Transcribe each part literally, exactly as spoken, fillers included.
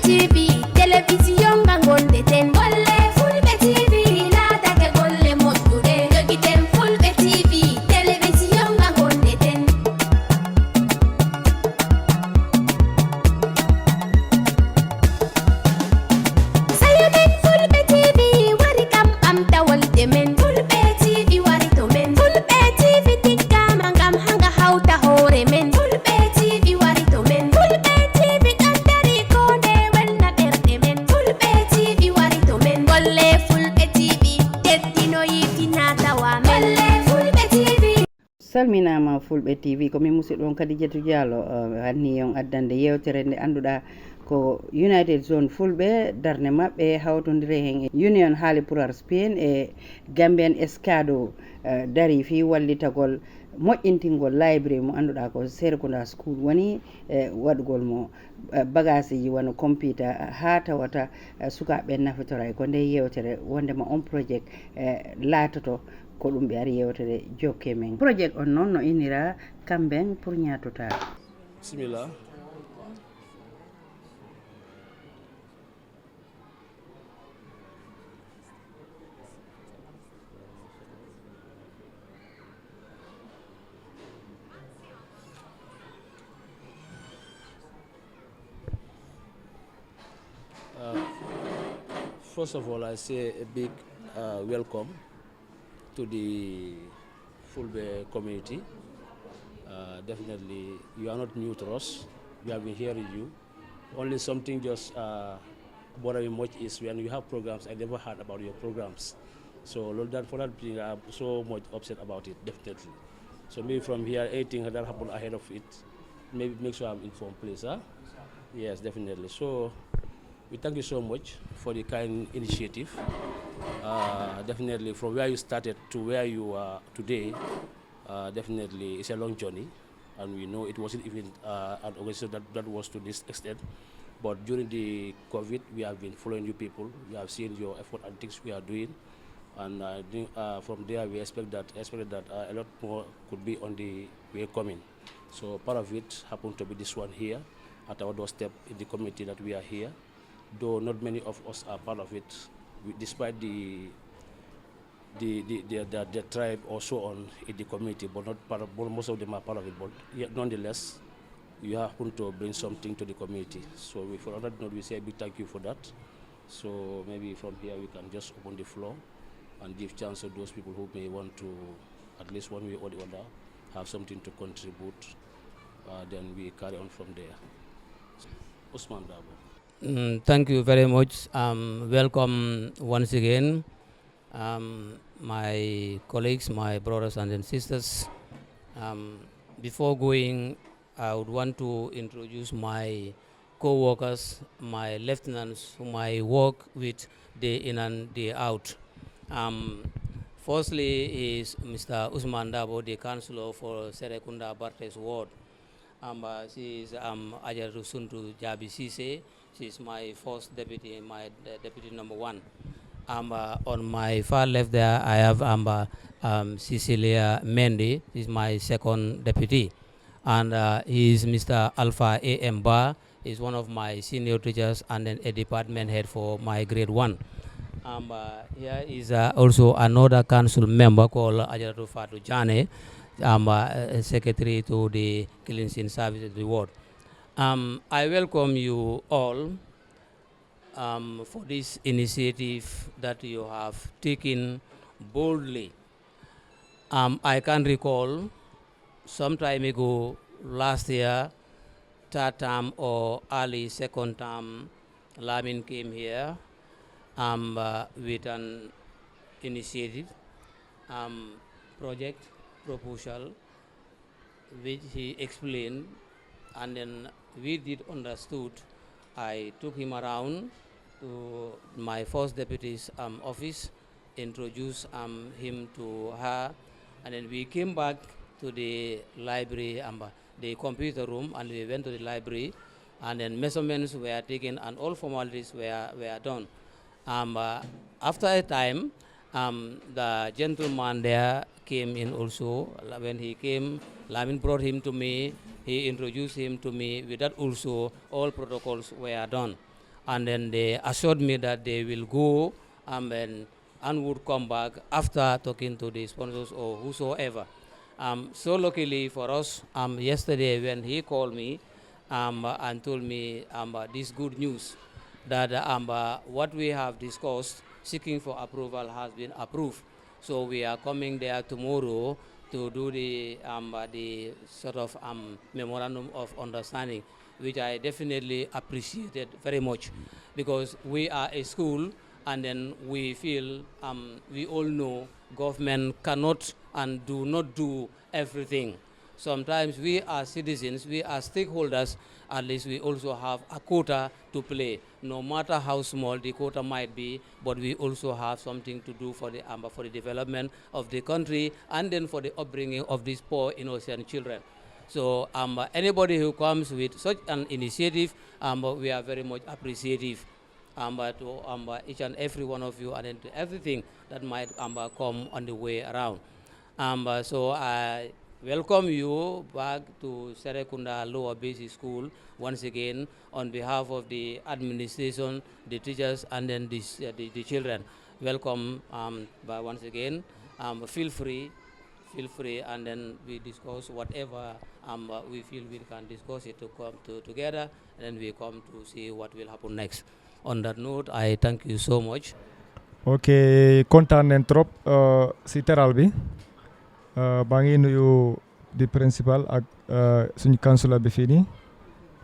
T V, télévision nga gondeten. Golle Fulɓe T V, laatake golle moƴƴuɗe. Jogiten Fulɓe T V, télévision nga gondeten. Sayo men Fulɓe T V wari kam ɓamta wolde men. Fulɓe T V wari to men. Fulɓe T V tiggama ngam hanga hawta hoore men. Fulɓe T V wari to men. Fulɓe T V ɗon dari ko nde welna ɓerɗe men. Fulɓe T V wari to men. Golle Fulɓe T V teddino yiitina tawa men. Golle Fulɓe T V. Salminaama Fulɓe T V, ko min musidɗo on Kadijatou Diallo. Eh, hanni on addande yewtere nde annduɗaa ko United Zone Fulɓe, darnde maɓɓe hawtondire heen e Union Haali Pulaar Spain e Gambian Escado, eh, darii fii wallitagol moƴƴintingol library mo annduɗaa ko Serekunda School woni, eh, waɗugol mo, eh, bagaasiji wano computer haa tawata, eh, sukaaɓe ɓen nafitora. E ko nde yewtere wondema on project, eh, laatoto ko ɗum ɓe ari yewtere jokke men. Project on noon no innira Kamben pour Ñaatuta. Bismillah. Uh, first of all, I say a big uh, welcome to the Fulbe community. Uh, definitely, you are not new to us. We have been hearing you. Only something just uh, bothering much is when you have programs, I never heard about your programs. So Lord, that for that being, I'm so much upset about it, definitely. So maybe from here, anything that happened ahead of it, maybe make sure I'm informed, please. Huh? Yes, definitely. So we thank you so much for the kind initiative. Uh, definitely, from where you started to where you are today, uh, definitely it's a long journey, and we know it wasn't even uh, an organization that, that was to this extent. But during the COVID, we have been following you people. We have seen your effort and things we are doing. And uh, the- uh, from there, we expect that expected that uh, a lot more could be on the way coming. So part of it happened to be this one here at our doorstep in the community that we are here. Though not many of us are part of it, we, despite the the, the, the, the, the tribe or so on in the community, but not part of, but most of them are part of it. But yet, nonetheless, you happen to bring something to the community. So we, for that note, we say a big thank you for that. So maybe from here we can just open the floor and give chance to those people who may want to, at least one way or the other, have something to contribute. Uh, then we carry on from there. Usman Dabo. Mm, thank you very much. Um, welcome once again, um, my colleagues, my brothers and sisters. Um, before going, I would want to introduce my co-workers, my lieutenants, whom I work with day in and day out. Um, firstly is Mister Usman Dabo, the councillor for Serekunda Bartes Ward. Um, uh, she is um, Ajaratu Suntu Jabi Sise. She is my first deputy, my uh, deputy number one. Um, uh, on my far left there, I have um, uh, um, Cecilia Mendy. She is my second deputy. And uh, he is Mister Alpha A M Ba. He is one of my senior teachers and then a department head for my grade one. Um, uh, here is uh, also another council member called Ajaratu Fatu Jane, um, uh, secretary to the cleansing service of the ward. Um, I welcome you all um, for this initiative that you have taken boldly. Um, I can recall some time ago, last year, third term or early second term, Lamin came here um, uh, with an initiative, um, project proposal which he explained, and then we did understood. I took him around to my first deputy's um, office, introduced um, him to her, and then we came back to the library, um, the computer room, and we went to the library, and then measurements were taken and all formalities were, were done. Um, uh, after a time, um, the gentleman there came in also. When he came, Lamin brought him to me. He introduced him to me. With that also, all protocols were done. and then they assured me that they will go, um, and, and would come back after talking to the sponsors or whosoever. Um, so luckily for us, um, yesterday when he called me, um, and told me, um, this good news that, um, what we have discussed, seeking for approval, has been approved. So we are coming there tomorrow to do the, um, the sort of, um, memorandum of understanding, which I definitely appreciated very much, because we are a school, and then we feel, um, we all know government cannot and do not do everything. Sometimes we, as citizens, we, as stakeholders, at least we also have a quota to play, no matter how small the quota might be, but we also have something to do for the, um, for the development of the country, and then for the upbringing of these poor innocent children. So, um, anybody who comes with such an initiative, um, we are very much appreciative, um, to, um, each and every one of you, and then to everything that might, um, come on the way around. Um, so I welcome you back to Serekunda Lower Basic School once again on behalf of the administration, the teachers, and then the, uh, the, the children. Welcome, um, but once again, um, feel free, feel free, and then we discuss whatever, um, uh, we feel we can discuss it to come to together, and then we come to see what will happen next. On that note, I thank you so much. Ok, kontaan nañ trop, euh, si teral bi. Euh, baa ngi nuyu di principal ak, euh, suñu councilor bi fii nii,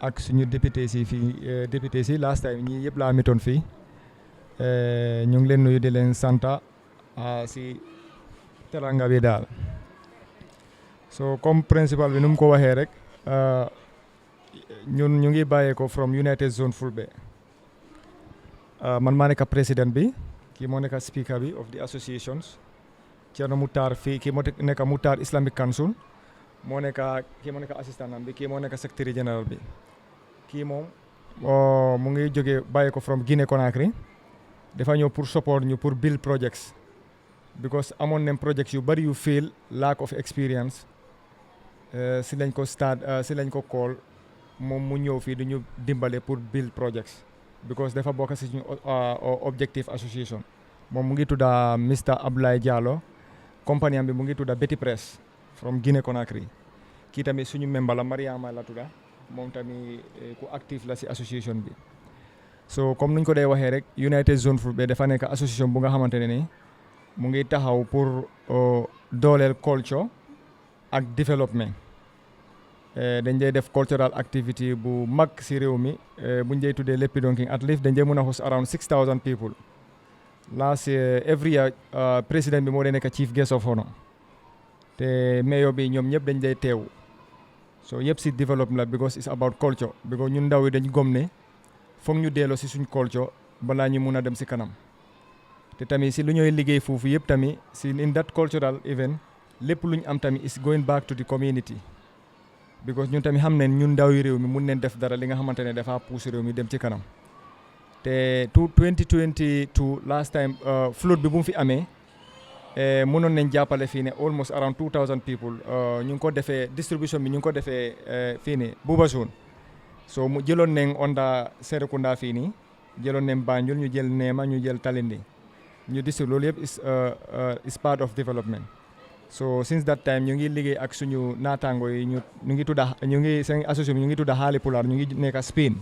ak suñu député si fii, euh, député si last time ñi yëpp laa mitoon fii. Euh, ñu ngi leen nuyu di leen santa, euh, si teranga bi daal. So comme principal bi nu mu ko waxee rek, euh, ñun ñu ngi bàyyee ko from United Zone Fulbe. Uh, man maa nekk président bi, kii moo nekk speaker bi of the associations. Thierno Moutar fii, kii moo nekk Moutar Islamic Council, moo nekk, kii moo nekk assistant am bi, kii moo nekk secretary general bi. Kii moom, oh, mu ngi jógee bàyyi ko from Guinea Conakry. Dafa ñëw pour support ñu pour build projects, because amoon nañ projects yu bari yu fail, lack of experience. Eh, si lañ ko start, eh, si lañ ko call, moom mu ñëw fii du ñu dimbale pour build projects, because dafa bokk si suñu, uh, objective association. Moom mu ngi tudda Mister Abdoulaye Diallo, compagnie am bi mu ngi tudda Betty Press from Guinea Conakry. Kii tamit suñu member la, Mariama la tudda, moom tamit, eh, ku active la si association bi. So comme nuñ ko dee waxee rek, United Zone Fulbe dafa nekk association bu nga xamante ne ni mu ngi taxaw pour, uh, dooleel culture ak development. Eh, dañ dee def cultural activity bu mag si réew mi, eh, buñ dee tuddee Leppi Donkin, at least dañ dee mën a host around six thousand people. Last, eh, every year, uh, président bi moo dee nekk chief guest of honor. Te mayor bi ñoom ñëpp dañ dee teew. So yëpp si development la, because it's about culture. Because ñun ndaw yi dañ gom ne foog ñu delloo si suñ culture balaa ñu mun a dem si kanam. Te tamit si lu ñooy liggéey foofu yëpp tamit, si in that cultural event, lépp lu ñu am tamit is going back to the community. Because ñun tamit xam nañ ñun ndaw yi réew mi mun nañ def dara li nga xamante ne dafa pousse réew mi dem ci kanam. Te two, twenty twenty-two last time, uh, flood bi bu mu fi amee, eh, mënoon nañ jàppale fii ne almost around two thousand people. Uh, ñu ngi ko defee, distribution bi ñu ngi ko defee, eh, fii ne Buba Zone. So mu jëloon nañ onda Serekunda fii nii, jëloon nañ Banjul, ñu jël Neema, ñu jël Talindi. Ñu district loolu yëpp is, uh, uh, is part of development. So since that time ñu ngi liggéey ak suñu naataango yi, ñu, ñu ngi tudda, ñu ngi, seen association bi ñu ngi tudda Haali Pulaar, ñu ngi nekk Spain.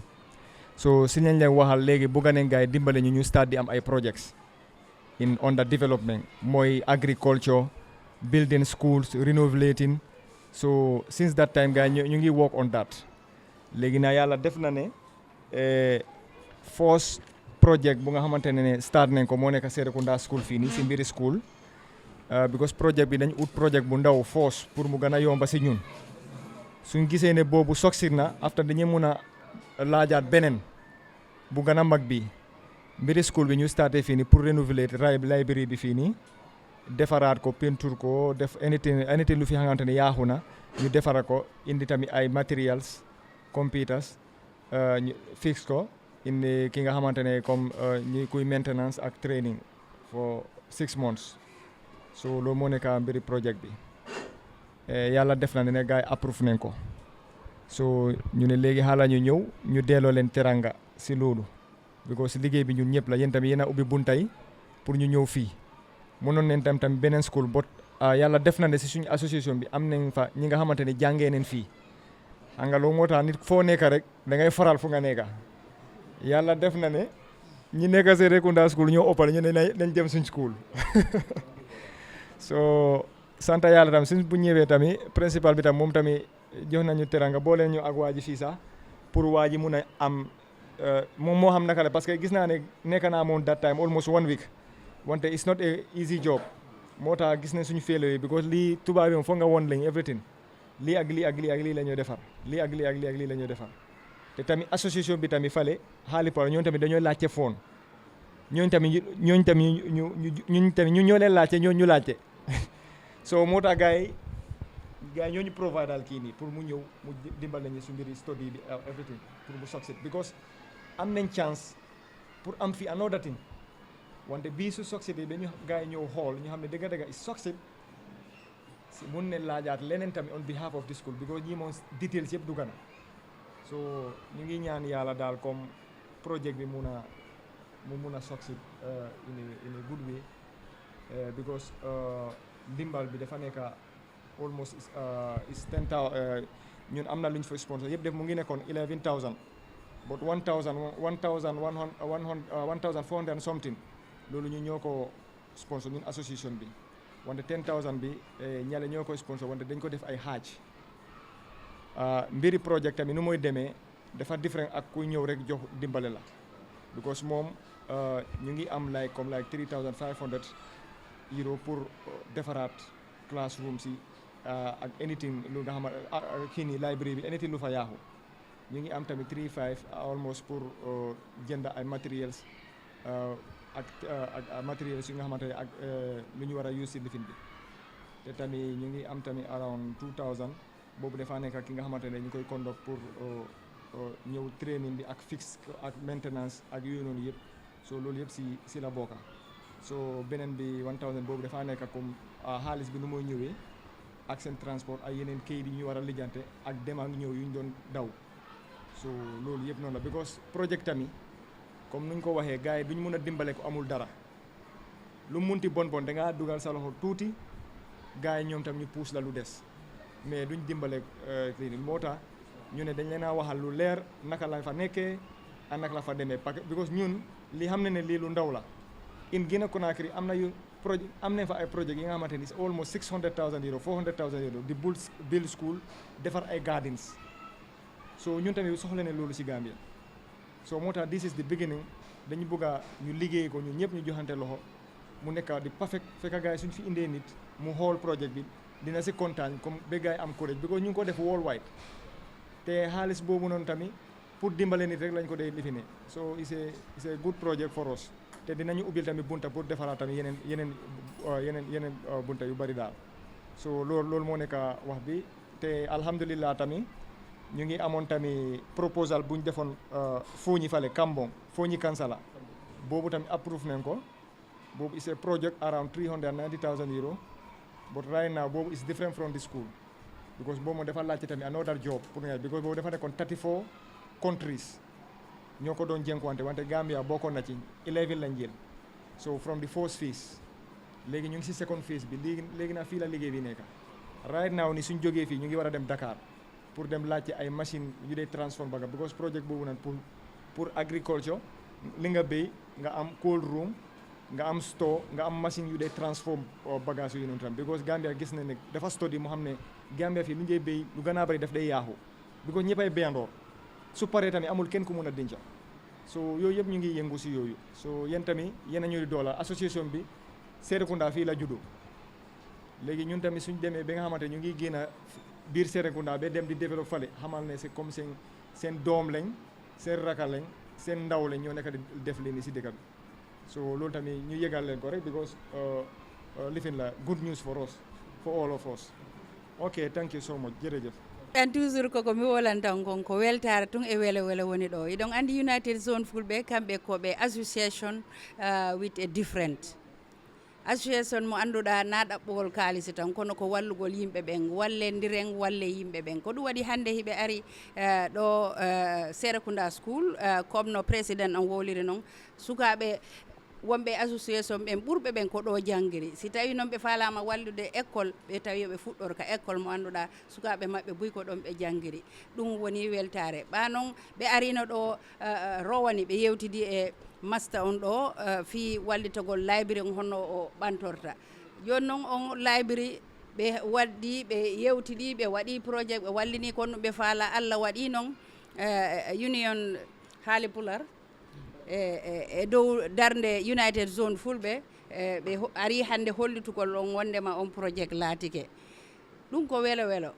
So si lañ leen waxal léegi bugga nañ gaay dimbale ñu, ñu start di am ay projects in under development, mooy agriculture, building schools, renovating. So since that time gaay ñu, ñu ngi work on that. Léegi na yàlla def na ne, eh, first project bu nga xamante ne ne start nañ ko moo nekk Serekunda school fii nii si mbiri school. Uh, because project bi dañ ut project bu ndaw first pour mu gën a yomba si ñun. Suñ gisee ne boobu succeed na, after dañuy mun a laajaat beneen bu gën a mag bi. Mbiri school bi ñu starté fii nii pour renouveler ri-, library bi fii nii, defaraat ko, peinture ko, def anything, anything lu fi xamante ne yaaxu na, ñu defaraat ko, indi tamit ay materials, computers, uh, ñu fix ko, indi ki nga xamante ne comme, uh, ñi kuy maintenance ak training for six months. So loolu moo nekk mbiri project bi. Eh, yàlla def na ne gaay approve nañ ko. So ñu ne léegi xaala ñu ñëw, ñu delloo leen teranga si loolu. Because liggéey bi ñun ñëpp la, yéen tamit yéen a ubbi bunta yi pour ñu ñëw fii. Mënoon nañ tam tamit beneen school, but ah, yàlla def na ne si suñu association bi am nañ fa ñi nga xamante ne jàngee nañ fii. Xam nga loolu moo tax nit foo nekk rek da ngay faral fu nga nekk. Yàlla def na ne ñi nekk Serekunda school ñoo ëppale ñu ne nañ nañ jëm suñ school. So sant yàlla tam suñ bu ñëwee tamit principal bi tam moom tamit jox nañu teranga boole ñu ak waa ji fii sax pour waa ji mun a am, eh, moom moo xam naka la, parce que gis naa ne nekk naa moom that time almost one week. Wante it's not a easy job. Moo tax gis ne suñu failure yi, because lii tubaab yi moom foog nga woon lañ everything. Lii ak lii ak lii ak lii la ñoo defar. Lii ak lii ak lii ak lii la ñoo defar. Te tamit association bi tamit fale xaali par ñoom tamit dañoo laajte phone. Ñooñu tamit ñu, ñooñu tamit ñu, ñu, ñu, ñun tamit ñu ñoo leen laajte, ñoo ñu laajte. So moo tax gars yi, gars yi ñoo ñu provide daal kii nii pour mu ñëw, mu di-, dimbal nañu su mbiri study bi, uh, everything, pour mu succeed. Because am nañ chance pour am fi another thing. Wante bii su succeed yi, dañu gars yi ñëw xool, ñu xam ne dëgg-dëgg is succeed. Si mun ne laajaat leneen tamit on behalf of the school, because ñii moom details yëpp dugg na. So ñu ngi ñaan yàlla daal comme project bi mun a, mu mun a succeed, uh, in a, in a good way. Uh, because, uh, ndimbal bi dafa nekk almost is, uh, is ten thousand, uh, ñun am na lu ñu fa sponsor, yëpp def mu ngi nekkoon eleven thousand. But one thousand, one thousand one hundred, uh, one hundred, uh, one thousand four hundred and something. Loolu ñu ñoo ko sponsor ñun association bi. Wante ten thousand bi, eh, ñale ñoo ko sponsor, wante dañ ko def ay xaaj. Ah, mbiri project tamit nu mooy demee, dafa different ak kuy ñëw rek jox dimbale la. Because moom, uh, ñu ngi am like, comme like three thousand five hundred euro pour, uh, defaraat classroom si, uh, ak anything lu nga xamante, uh, uh, kii nii library bi, anything lu fa yaaxu. Ñu ngi am tamit three five almost pour, uh, jënd ay materials, uh, ak, uh, ak, uh, materials yi nga xamante ne ak, uh, lu ñu war a use si lifin bi. Te tamit ñu ngi am tamit around two thousand. Boobu dafa nekk ki nga xamante ne ñu koy conduct pour, uh, uh, ñëw training bi ak fix ak maintenance ak yooyu noonu yëpp. So loolu yëpp si, si la bokka. So beneen bi one thousand boobu dafa nekk comme, uh, xaalis bi nu mooy ñëwee ak seen transport ak yeneen kayit yi ñu war a lijjante ak dem ak ñëw yu ñu doon daw. So loolu yëpp noonu la, because project tamit comme nuñ ko waxee, gars yi duñ mun a dimbale ko amul dara. Lu munti bon bon, da ngaa dugal sa loxo tuuti, gars yi ñoom tam ñu puus la lu des, mais duñ dimbale, euh, lii nii. Moo tax ñu ne dañ leen a waxal lu leer naka la fa nekkee ak naka la fa demee, parce que, because ñun li xam ne ne lii lu ndaw la. In Guinea Conakry am na yu projet, am nañ fa ay projet yi nga xamante ni almost six hundred thousand euro, four hundred thousand euro di build, build school, defar ay gardens. So ñun tamit soxla ne loolu si Gambia. So moo tax this is the beginning. Dañu bëgg a ñu liggéey ko ñun ñëpp, ñu joxante loxo, mu nekk di perfect. Fekk gars yi suñ fi indee nit mu xool project bi, dina si kontaan comme ba gars yi am courage, because ñu ngi ko def worldwide. Te xaalis boobu noonu tamit pour dimbale nit rek lañ ko dee lifine. So it's a, it's a good project for us. Te dinañu ubbil tamit bunta pour defaraat tamit yeneen, yeneen, uh, yeneen, yeneen, uh, bunta yu bari daal. So loolu, loolu moo nekk wax bi. Te alhamdulillah tamit ñu ngi amoon tamit proposal bu ñu defoon, uh, Fooñi fale Kambong, Fooñi Kansala. Boobu tamit approve nañ ko. Boobu is a project around three hundred ninety thousand euro. But right now boobu is different from the school, because boobu moom dafa laajte tamit another job pour nga, because boobu dafa nekkoon thirty-four countries ñoo ko doon jënkuwante, wante Gambia bokkoon na ci, eleven lañ jël. So from the first phase, léegi ñu ngi si second phase bi. Léegi, léegi nag fii la liggéey bi nekk. Right now ni suñ jógee fii ñu ngi war a dem Dakar pour dem laajte ay machine yu dee transform baga, because project boobu nag pour, pour agriculture, li nga béy, nga am cold room, nga am store, nga am machine yu dee transform, uh, bagage yooyu noonu tam, because Gambia gis na ne dafa study mu xam ne Gambia fii lu njëy béy lu gën a bari daf day yaaxu, because ñëppay béyandoor, su paree tamit amul kenn ku mun a denca. So yooyu yëpp ñu ngi yëngu si yooyu. So yéen tamit yéen a ñuy doolal. Association bi Serekunda fii la juddu. Léegi ñun tamit suñ demee ba nga xamante ñu ngi génn a biir Serekunda ba dem di développer fale, xamal ne c'est comme seen, seen doom lañ, seen raka lañ, seen ndaw lañ ñoo nekk di def lii nii si dëkk bi. So loolu tamit ñu yëgal leen ko rek, because, uh, uh, lifin la good news for us, for all of us. Okay, thank you so much. Jërëjëf. Tan toujours koko mi wolantan kon ko weltaare tun e wele wele woni ɗo. Iɗon anndi United Zone Fulɓe, kamɓe ko ɓe association, uh, with a different. Association mo annduɗaa na ɗaɓɓugol kaalisi tan, kono ko wallugol yimɓe ɓen, wallendiren, walle yimɓe ɓen. Ko ɗum waɗi hannde hiɓe ari, eh, ɗo, eh, Serekunda School, eh, comme no président on wowliri non, sukaaɓe wonɓe association ɓen ɓurɓe ɓen ko ɗo janngiri. Si tawi non ɓe faalaama wallude école, ɓe tawi yo ɓe fuɗɗor ka école mo annduɗaa sukaaɓe maɓɓe buy ko ɗon ɓe janngiri. Ɗum woni weltaare. Ɓa non ɓe arino ɗo, eh, eh, rowani ɓe yewtidi e masta on ɗo, eh, fii wallitogol library on honno o ɓantorta. Jooni non on library ɓe waddi, ɓe yewtidi, ɓe waɗi projet, ɓe wallini kon ɗum ɓe faala. Allah waɗi non, eh, Union Haali Pular e, e, e dow darnde United Zone Fulɓe, e, ɓe ho-, ari hannde hollitugol on wondema on projet laatike. Ɗum ko welo welo.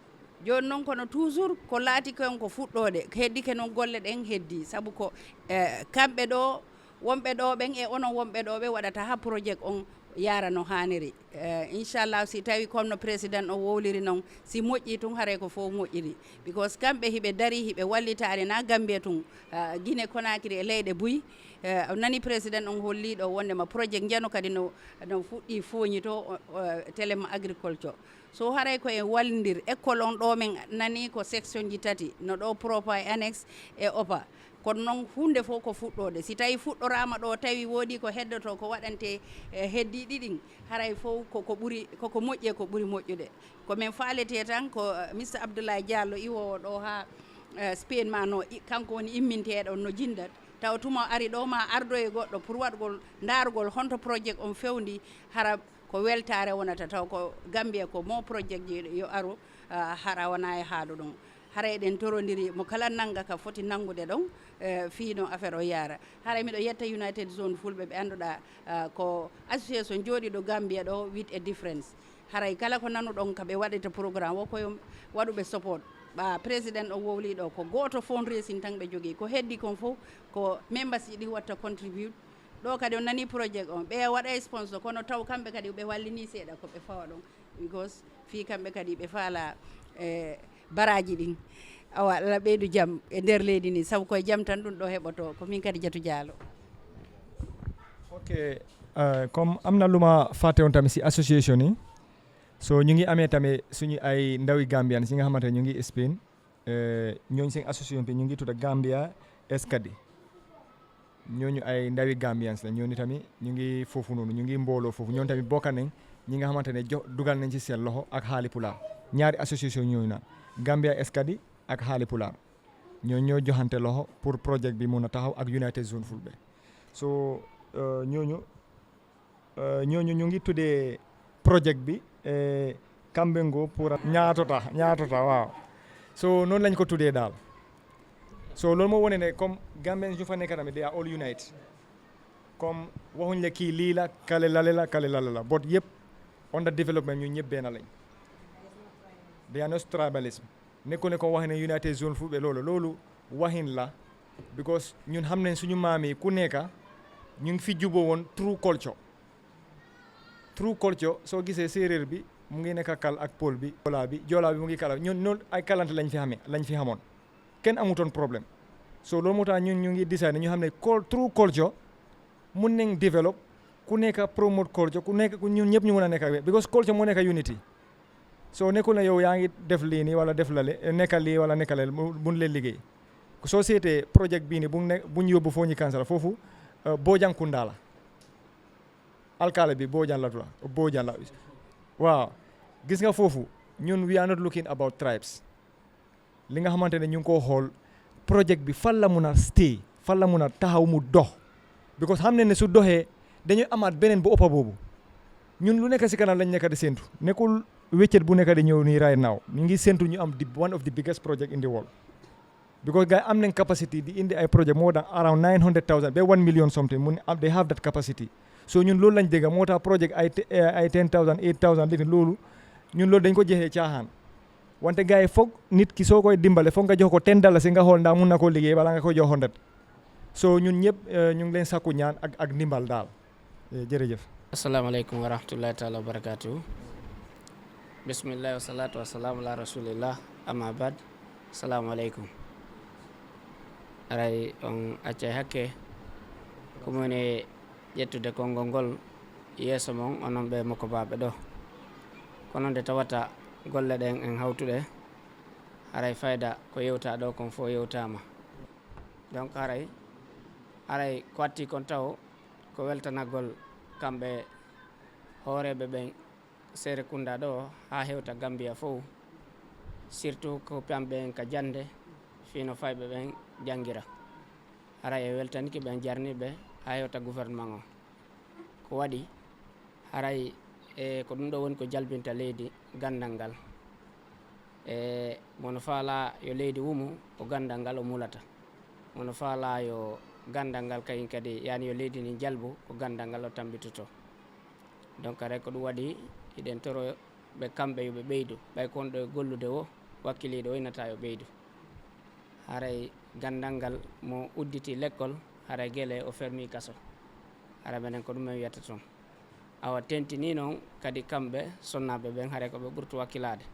Jooni non kono toujours ko laatike on ko fuɗɗoode, heddike non golle ɗen heddi, sabu ko, e, kamɓe ɗo wonɓe ɗo ɓen e onon wonɓe ɗo ɓe waɗata ha projet on yaara no haaniri. Eh, inchallah, si tawi comme no président o wowliri non, si moƴƴi tun, haray ko fof moƴƴiri. Because kamɓe hiɓe dari, hiɓe wallitaade na Gambia tun, ah, Guinée Conakry e leyɗe buy. Eh, o nani président on holli ɗo wondema projet njano kadi no, no fuɗɗi fooñito, o, o, telema agriculture. So haray ko en wallindir école on ɗo men nani ko section ji tati, no ɗo propa e annexe e opa. Kono noon huunde fof ko fuɗɗoode. Si tawi fuɗɗoraama ɗo, tawi woodi ko heddoto, ko waɗante, eh, heddiiɗi ɗin, haray fof ko, ko ɓuri, ko, ko moƴƴi e ko ɓuri moƴƴude. Ko men faalete tan ko, eh, Mister Abdoulaye Diallo iwoowo ɗo haa, eh, Spain ma no i-, kanko woni imminteeɗo no jinndat. Tawa tuma o ari ɗo ma ardoye goɗɗo pour waɗgol, ndaargol honto projet on fewndi, hara ko weltaare wonata. Taw ko Gambia ko mo projet ji yo aru, ah, hara wona e haɗo ɗum. Hara eɗen torondiri mo kala nannga ka foti nanngude ɗon, eh, fii no affaire o yaara. Hara miɗo yetta United Zone Fulɓe ɓe annduɗaa, ah, ko association jooɗiiɗo Gambia ɗo with a difference. Haray kala ko nanuɗon ka ɓe waɗata programme o koye waɗuɓe support. Ɓa président o wowli ɗo ko gooto fundraising tan ɓe jogii. Ko heddi kon fof ko members ji ɗi watta contribute. Ɗo kadi on nani projet on. Ɓe waɗa sponsor kono taw kamɓe kadi ɓe wallini seeɗa ko ɓe fawa ɗon. Because fii kamɓe kadi ɓe faala, eh, baraaji ɗin. Awa, Allah ɓeydu jam e nder leydi ndi, sabu koye jam tan ɗum ɗo heɓoto. Ko min kadi Jatu Jaalo. Ok, eh, comme am na lu ma fàtte woon tamit si association yi. So ñu ngi amee tamit suñu ay ndawi Gambian si nga xamante ne ñu ngi Spain. Eh, ñooñu seen association bi ñu ngi tudda Gambia Escadi. Ñooñu ay ndawi Gambians la, ñooñu tamit ñu ngi foofu noonu, ñu ngi mbooloo foofu. Ñooñu tamit bokka nañ ñi nga xamante ne jox, dugal nañ ci seen loxo ak Haali Pulaar. Ñaari association ñooñu naan, Gambia Escadi ak Haali Pulaar. Ñoo, ñoo joxante loxo pour projet bi mun a taxaw ak United Zone Fulbe. So, eh, ñooñu, eh, ñooñu ñu ngi tuddee projet bi, eh, Kambe Ngo pour ñaatota, ñaatota, waaw. So, noonu lañ ko tuddee daal. So, loolu moo wone ne comme Gambians ñu fa nekk tamit, they are all unite. Comme waxuñ la kii lii la, kale lale la, kale lale la. But yëpp, under development, ñu ñëpp benn lañ. They are not tribalism. Nekkul ne ko wax ne United Zone Fulbe loolu, loolu waxin la. Because ñun xam nañ suñu maam yi ku nekka, ñu ngi fi juboo woon through culture. Through culture, soo gisee séeréer bi, mu ngi nekk kal ak pël bi, joolaa bi, joolaa bi mu ngi kal ak ñun, noonu ay kalante lañ fi xamee, lañ fi xamoon. Kenn amutoon problème. So loolu moo tax ñun ñu ngi decide ne ñu xam ne cul-, through culture, mun nañ develop, ku nekk promote culture, ku nekk, ku ñun ñëpp ñu mun a nekk, because culture moo nekk unity. So nekkul ne yow yaa ngi def lii nii wala def lale, nekka lii wala nekka lale, bu, buñ leen liggéey. Soo seetee projet bii nii, buñ ne, buñ yóbbu foo ñu kansala foofu, eh, Bojang Kunda la. Alkaale bi Bojang la tudd, Bojang la. Waaw. Gis nga foofu, ñun, we are not looking about tribes. Li nga xamante ne ñu ngi koo xool, projet bi fan la mun a stay, fan la mun a taxaw mu dox. Because xam ne ne su doxee, dañuy amaat beneen bu ëppa boobu. Ñun lu nekk si kanam lañ nekk di séntu. Nekkul wéccet bu nekk di ñëw nii right now. Ñu ngi séntu ñu am di one of the biggest project in the world. Because gars yi am nañ capacity di indi ay projet more than around nine hundred thousand, ba one million something, mun am, they have that capacity. So ñun loolu lañ dégg, moo tax projet ay te-, eh, ay ten thousand, eight thousand, lifin loolu, ñun loolu dañ ko jeexee caaxaan. Wante gars yi foog nit ki soo koy dimbale, foog nga jox ko ten dalasi nga xool ndax mun na koo liggéey balaa nga koy jox hundred. So ñun ñëpp, eh, ñu ngi leen sakku ñaan ak, ak ndimbal daal. Eh, jërëjëf. Assalamu alaikum wa rahmatullahi ta'ala wa barakatuhu. Bismillah wa salatu wa salamu ala rasulillah. Amma ba'd. Assalamu alaikum. Aray on accay hakke. Ko mone ƴettude konngol ngol. Yeeso mon, onon ɓe mokobaaɓe ɗo. Kono nde tawata golle ɗen en hawtuɗe, haray fayda ko yewtaa ɗo kon fof yewtaama. Donc haray, haray ko watti kon taw ko weltanagol kamɓe hooreeɓe ɓen Serekunda ɗo haa hewta Gambia fof, surtout ko kamɓe en ka jannde, fii no fayɓe ɓen janngira. Haray e weltanike ɓen jarniiɓe haa hewta gouvernement o. Ko waɗi haray e ko ɗum ɗo woni ko jalbinta leydi ganndal ngal. E mono faalaa yo leydi wumu, ko ganndal ngal o mulata. Mono faalaa yo ganndal ngal kañum kadi, yaani yo leydi ndin jalbu, ko ganndal ngal o tambitoto. Donc haray ko ɗum waɗi hiɗen toro ɓe kamɓe yo ɓe ɓeydu, ɓay ko wonɗo e gollude o, wakkiliiɗo o inata yo ɓeydu. Haray ganndal ngal mo udditi lekkol, haray gele o fermi kaso. Haray menen ko ɗum en wiyata toon. Awa tentini noon kadi kamɓe sonnaaɓe ɓen, haray ko ɓe ɓurtu wakkilaade.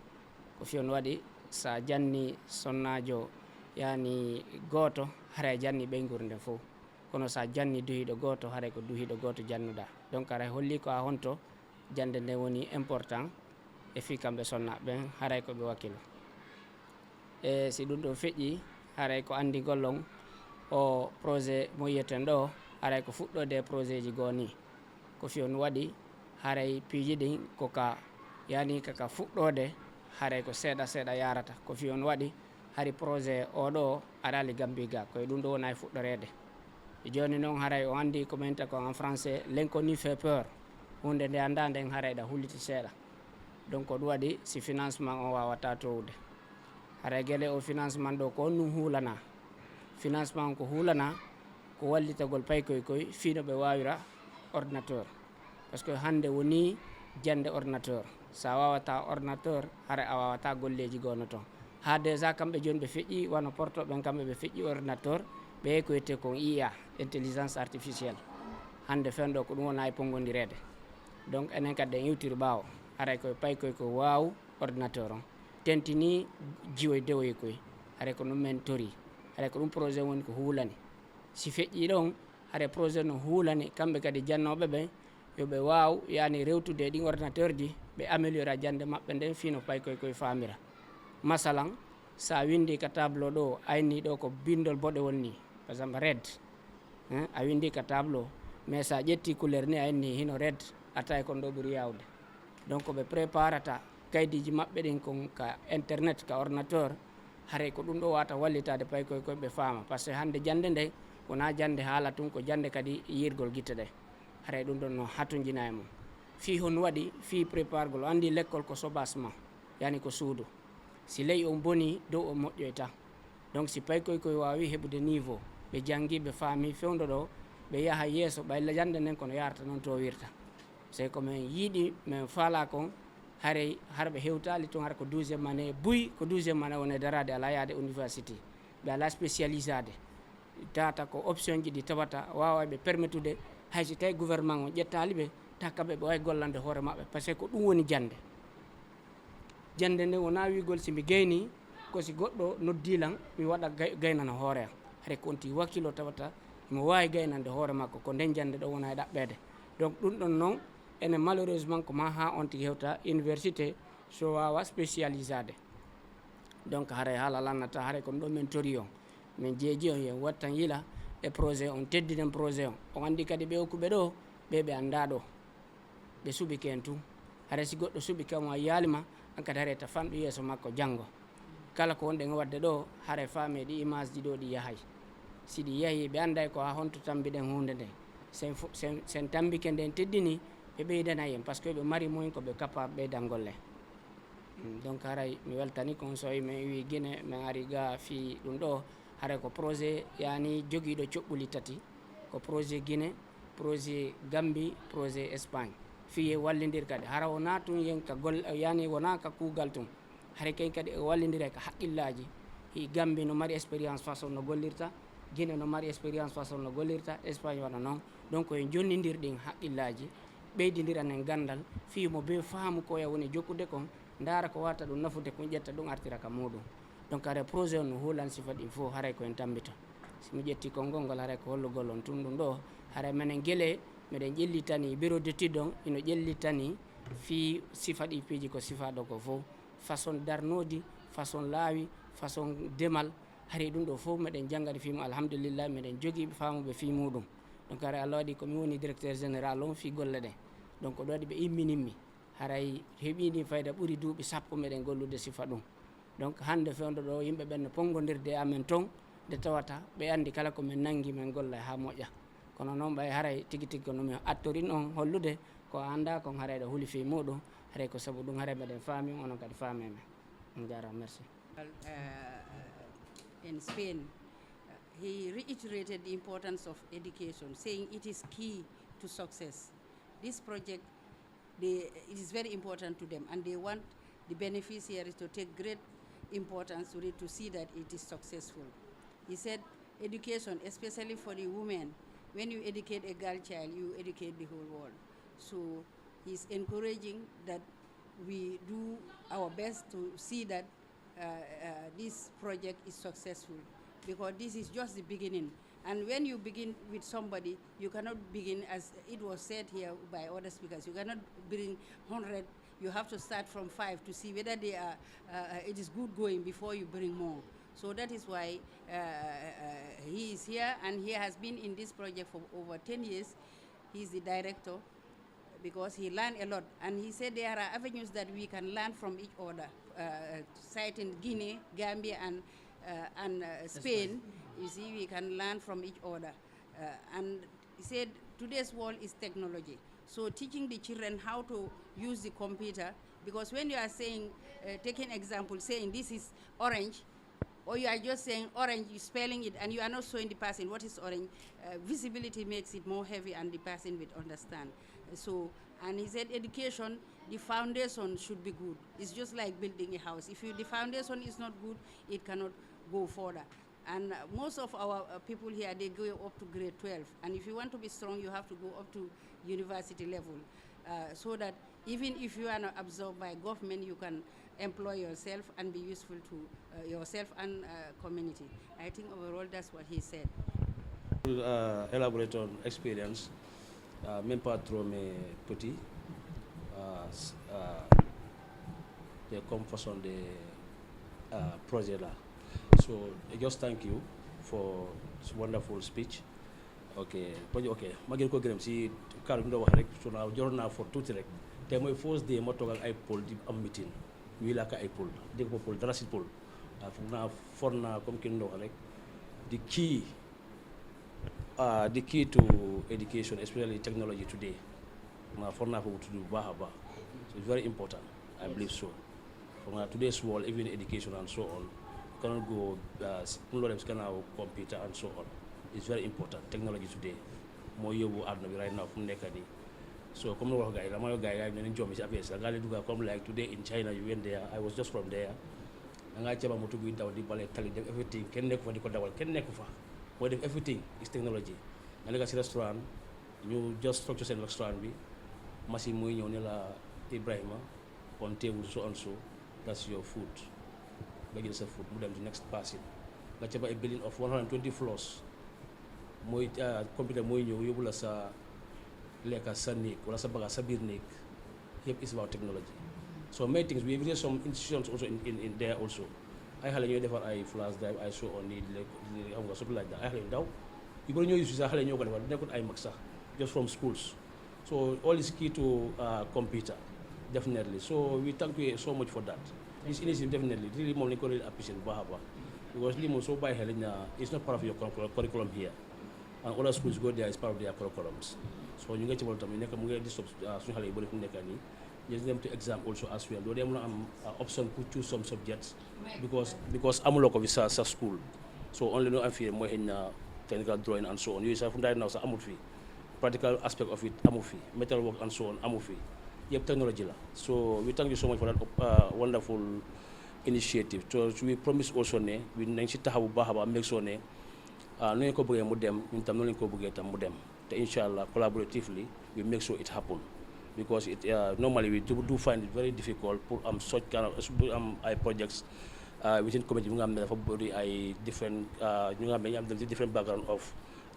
Ko fii on waɗi, so a janni sonnaajo yaani gooto, haray a janni ɓeynguure nden fof. Kono so a janni duhiiɗo gooto, haray ko duhiiɗo gooto jannuɗaa. Donc haray holli ko haa honto jannde nden woni important e fii kamɓe sonnaaɓe ɓen, haray ko ɓe wakkilo. E si ɗum ɗon feƴƴi, haray ko anndingol on o projet mo yiyeten ɗo, haray ko fuɗɗoode e projet ji goo nii. Ko fii on waɗi, haray piiji ɗin ko ka, yaani ka, ka fuɗɗoode, haray ko seeɗa seeɗa yaarata. Ko fii on waɗi, hari projet o ɗo araali Gambie ga, ko e ɗum ɗo wona e fuɗɗoreede. E jooni noon, haray o anndi ko ɓe inta ko en français, l'inconnu fait peur. Huunde nde anndaa nden, haray ɗa hulliti seeɗa. Donc ko ɗum waɗi si financement o waawataa towude. Haray gele o financement ɗo ko on ɗum huulanaa. Financement ko huulanaa ko wallitagol paykoy koy fii no ɓe waawira ordinateur. Parce que hannde woni jannde ordinateur. So a waawataa ordinateur, haray a waawataa golleeji goo no toon. Haa déjà kamɓe jooni ɓe feƴƴi, wano Porto ɓen kamɓe ɓe feƴƴi ordinateur, ɓe ko wiyetee kon I A, intelligence artificielle. Hannde fenɗo ko ɗum wona e ponngondireede. Donc enen kadi en iwtiri ɓaawo, haray koye paykoy ko waawu ordinateur on. Tentini jiwoy dewoy koy, haray ko ɗum men tori, haray ko ɗum projet woni ko huulani. Si feƴƴii ɗon, haray projet no huulani kamɓe kadi jannooɓe ɓen, yo ɓe waaw yaani rewtude e ɗin ordinateur ji, ɓe améliora jannde maɓɓe nden fii no paykoy koy faamira. Masalan, so a winndii ka tableau ɗo, a inni ɗo ko binndol boɗewol nii, par exemple red, hein, a winndii ka tableau, mais so a ƴettii couleur nii, a inni hino red, a tawi kon ɗo ɓuri yaawde. Donc ɓe préparata kaydiiji maɓɓe ɗin kon ka internet, ka ordinateur, haray ko ɗum ɗo wata wallitaade paykoy koy ɓe faama. Parce que hannde jannde nde wonaa jannde haala tun, ko jannde kadi yiirgol gite ɗe. Haray ɗum ɗon no hatonjina e mum. Fii hon waɗi, fii prépargol, anndi lekkol ko soubassement, yaani ko suudu. Si ley on bonii, dow on moƴƴoyta. Donc si paykoy koy waawi heɓude niveau, ɓe janngi, ɓe faami fewndo ɗo, ɓe yaha yeeso, ɓay jannde nden kono yaarta noon to wirta. Sey ko men yiɗi, men faalaa kon, haray hara ɓe hewtaali tun, hara ko douzième année, buy ko douzième année woni daraade, alaa yaade université, ɓe alaa spécialisaade. Tata ko option ji ɗi tawata waawa ɓe permettude, hay si tawi gouvernement on ƴettaali ɓe, ta kamɓe ɓe waawi gollande hoore maɓɓe, parce que ko ɗum woni jannde. Jannde nde wonaa wiigol si mi gaynii, ko si goɗɗo noddii lan, mi waɗa gay-, gaynana hoore am. Hare ko on tigi wakkilo tawata imo waawi gaynande hoore makko, ko nden jannde ɗo wona e ɗaɓɓeede. Donc ɗum ɗon noon, ene malheureusement ko maa haa on tigi hewta université so waawa spécialisaade. Donc haray haala lannata, haray ko ɗum ɗo men tori on. Min jeeji on, yo wattan yila e projet on, teddinen projet on. On anndi kadi ɓe okkuɓe ɗo, ɓe ɓe anndaa ɗo. Ɓe suɓike en tun. Haray si goɗɗo suɓike mo a yaalima, an kadi haray ta fanɗu yeeso makko janngo. Kala ko wonɗen waɗde ɗo, haray faame ɗi image ji ɗo ɗi yahay. Si ɗi yahi, ɓe annday ko haa honto tambiɗen huunde nden. Sen fu-, sen, sen tambike nden teddini, ɓe ɓeydanay en, parce que ɓe mari moyen ko ɓe capable ɓeydangol en. Mm, donc haray mi weltani kon so mi wi Guinée, min ari ga fii ɗum ɗo, haray ko projet yani jogiiɗo coɓɓuli tati, ko projet Guinée, projet Gambie, projet Espagne. Fii e wallindir kadi, hara wonaa tun yen ka gol-, yani wonaa ka kuugal tun. Haray ken kadi e wallindira ka haqqillaaji. Hi Gambie no mari expérience façon no gollirta, Guinée no mari expérience façon no gollirta, Espagne wano non. Donc en jonnindir ɗin haqqillaaji, ɓeydindiranen ganndal, fii mo bee faamu ko ya woni jokkude kon, ndaara ko wata ɗum nafude, kon ƴetta ɗum artira ka muuɗum. Donc haray projet on no huulan sifa ɗin fof, haray ko en tambita. Si mi ƴetti konngol ngol, haray ko hollugol on tun ɗum ɗo, haray menen gele Meɗen ƴellitani bureau d'étude on, ino ƴellitani fii sifa ɗi piiji ko sifaaɗo ko fof, façon darnoodi, façon laawi, façon demal. Hari ɗum ɗo fof meɗen janngani fii mum, alhamdulillah, meɗen jogii ɓe faamuɓe fii muɗum. Donc haray Allah waɗi ko mi woni directeur général on fii golle ɗe. Donc ko ɗo waɗi ɓe imminimmi. Haray heɓii ndin fayda ɓuri duuɓi sappo meɗen gollude sifa ɗum. Donc hannde fewndo ɗo yimɓe ɓen no ponngondirde e amen ton, nde tawata ɓe anndi kala ko min nanngi min golla haa moƴƴa. Kono noon ɓay haray tigi tigi ko no mi attorin on hollude ko a annda kon haray ɗo huli fii muɗum, haray ko sabu ɗum haray meɗen faami on, onon kadi faame men. On jaaraama, merci. Uh, in Spain, uh, he reiterated the importance of education, saying it is key to success. This project, they, it is very important to them, and they want the beneficiaries to take great importance to it to see that it is successful. He said, education, especially for the women, when you educate a girl child, you educate the whole world. So he's encouraging that we do our best to see that uh, uh, this project is successful, because this is just the beginning. And when you begin with somebody, you cannot begin, as it was said here by other speakers, you cannot bring hundred, you have to start from five to see whether they are, uh, uh, it is good going before you bring more. So that is why, uh, uh, he is here, and he has been in this project for over ten years. He is the director, because he learned a lot. And he said there are avenues that we can learn from each other, uh, citing Guinea, Gambia, and, uh, and, uh, Spain. You see, we can learn from each other. Uh, and he said today's world is technology. So teaching the children how to use the computer, because when you are saying, uh, taking example, saying this is orange, or you are just saying orange, you spelling it, and you are not showing the person what is orange, uh, visibility makes it more heavy, and the person will understand. So, and he said education, the foundation should be good. It's just like building a house. If you, the foundation is not good, it cannot go further. And, uh, most of our, uh, people here, they go up to grade twelve. And if you want to be strong, you have to go up to university level, uh, so that even if you are not absorbed by government, you can employ yourself and be useful to, uh, yourself and, uh, community. I think overall that's what he said. We'll, uh, elaborate on experience. Uh, même pas trop, mais petit. Uh, s- uh, they come for Sunday, uh, projet là. So I just thank you for this wonderful speech. Ok, projet, ok, ma gën ko gërëm si kàddu bi nga wax rek. So naa joroon naa for tuuti rek. Te mooy first day ma toog ak ay Pël di am meeting, ñuy làkk ay Pël, dégg ko Pël dara si Pël. Waaw, foog naa for naa comme ki nga wax rek, the key, uh, the key to education, especially technology today. Naa for naa foofu tudd bu baax a baax. So it's very important, I believe so. From, uh, today's world, even education and so on, you cannot go, uh, s- mënuloo dem si gannaaw computer and so on. It's very important, technology today moo yóbbu àdduna bi right now fu mu nekk nii. So comme ni wax gars yi, dama wax gars yi, gars yi nañu jommi si affaire si. Gars yi dugga comme like today in China, you went there, I was just from there. Da ngaa jàpp moto buy daw, di bale tali, def everything, kenn nekku fa di ko dawal, kenn nekku fa. Mooy def everything is technology. Nga nekk si restaurant, ñu just structure seen restaurant bi, machine muy ñëw ne la, Ibrahima, on table so and so, that's your food. Nga jël sa food, mu dem to next person. Nga jàpp a building of one hundred twenty floors, mooy, uh, computer mooy ñëw yóbbu la sa lekka sa néeg wala sa bagage sa biir néeg. Yëpp is about technology. So many things, we visit some institutions also in, in, in there also. Ay xale ñooy defar ay flash drive, ay so on, nii, like, xam nga, something like that. Ay xale yu ndaw yu bëri ñoo use sax, xale ñoo ko defar, nekkul ay mag sax, just from schools. So all is key to, uh, computer, definitely. So we thank you so much for that. This initiative, definitely, really, moom lañ ko really appreciate bu baax a baax, because lii moom soo bàyyi xel na it's not part of your curriculum, curriculum here, and other schools go there, it's part of their curriculums. So ñu ngi ci loolu tamit nekk mu ngi disturb, uh, suñu xale yu bëri fu mu nekk nii. Ñu dem to exam also as well, doo dee mën a am, uh, option pour choose some subjects, because, because amuloo ko fi sa, sa school. So only loo am fii mooy xëy na technical drawing and so on, yooyu sax fu mu daal now sax amul fii. Practical aspect of it amu fi, metal work and so on amu fi. Yëpp technology la. So we thank you so much for that, uh, wonderful initiative. So we promise also ne we nañ si taxaw bu baax a baax, make sure ne, uh, nu ngeen ko bëggee mu dem, ñun tam noonu lañ ko bëggee tam mu dem. Te incha allah, collaboratively, we make sure it happen. Because it, uh, normally we do, do find it very difficult pour am such kind of, pour am ay projects, uh, within community bi nga xam ne dafa bëri ay different, uh, ñu nga xam ne ñu am different background of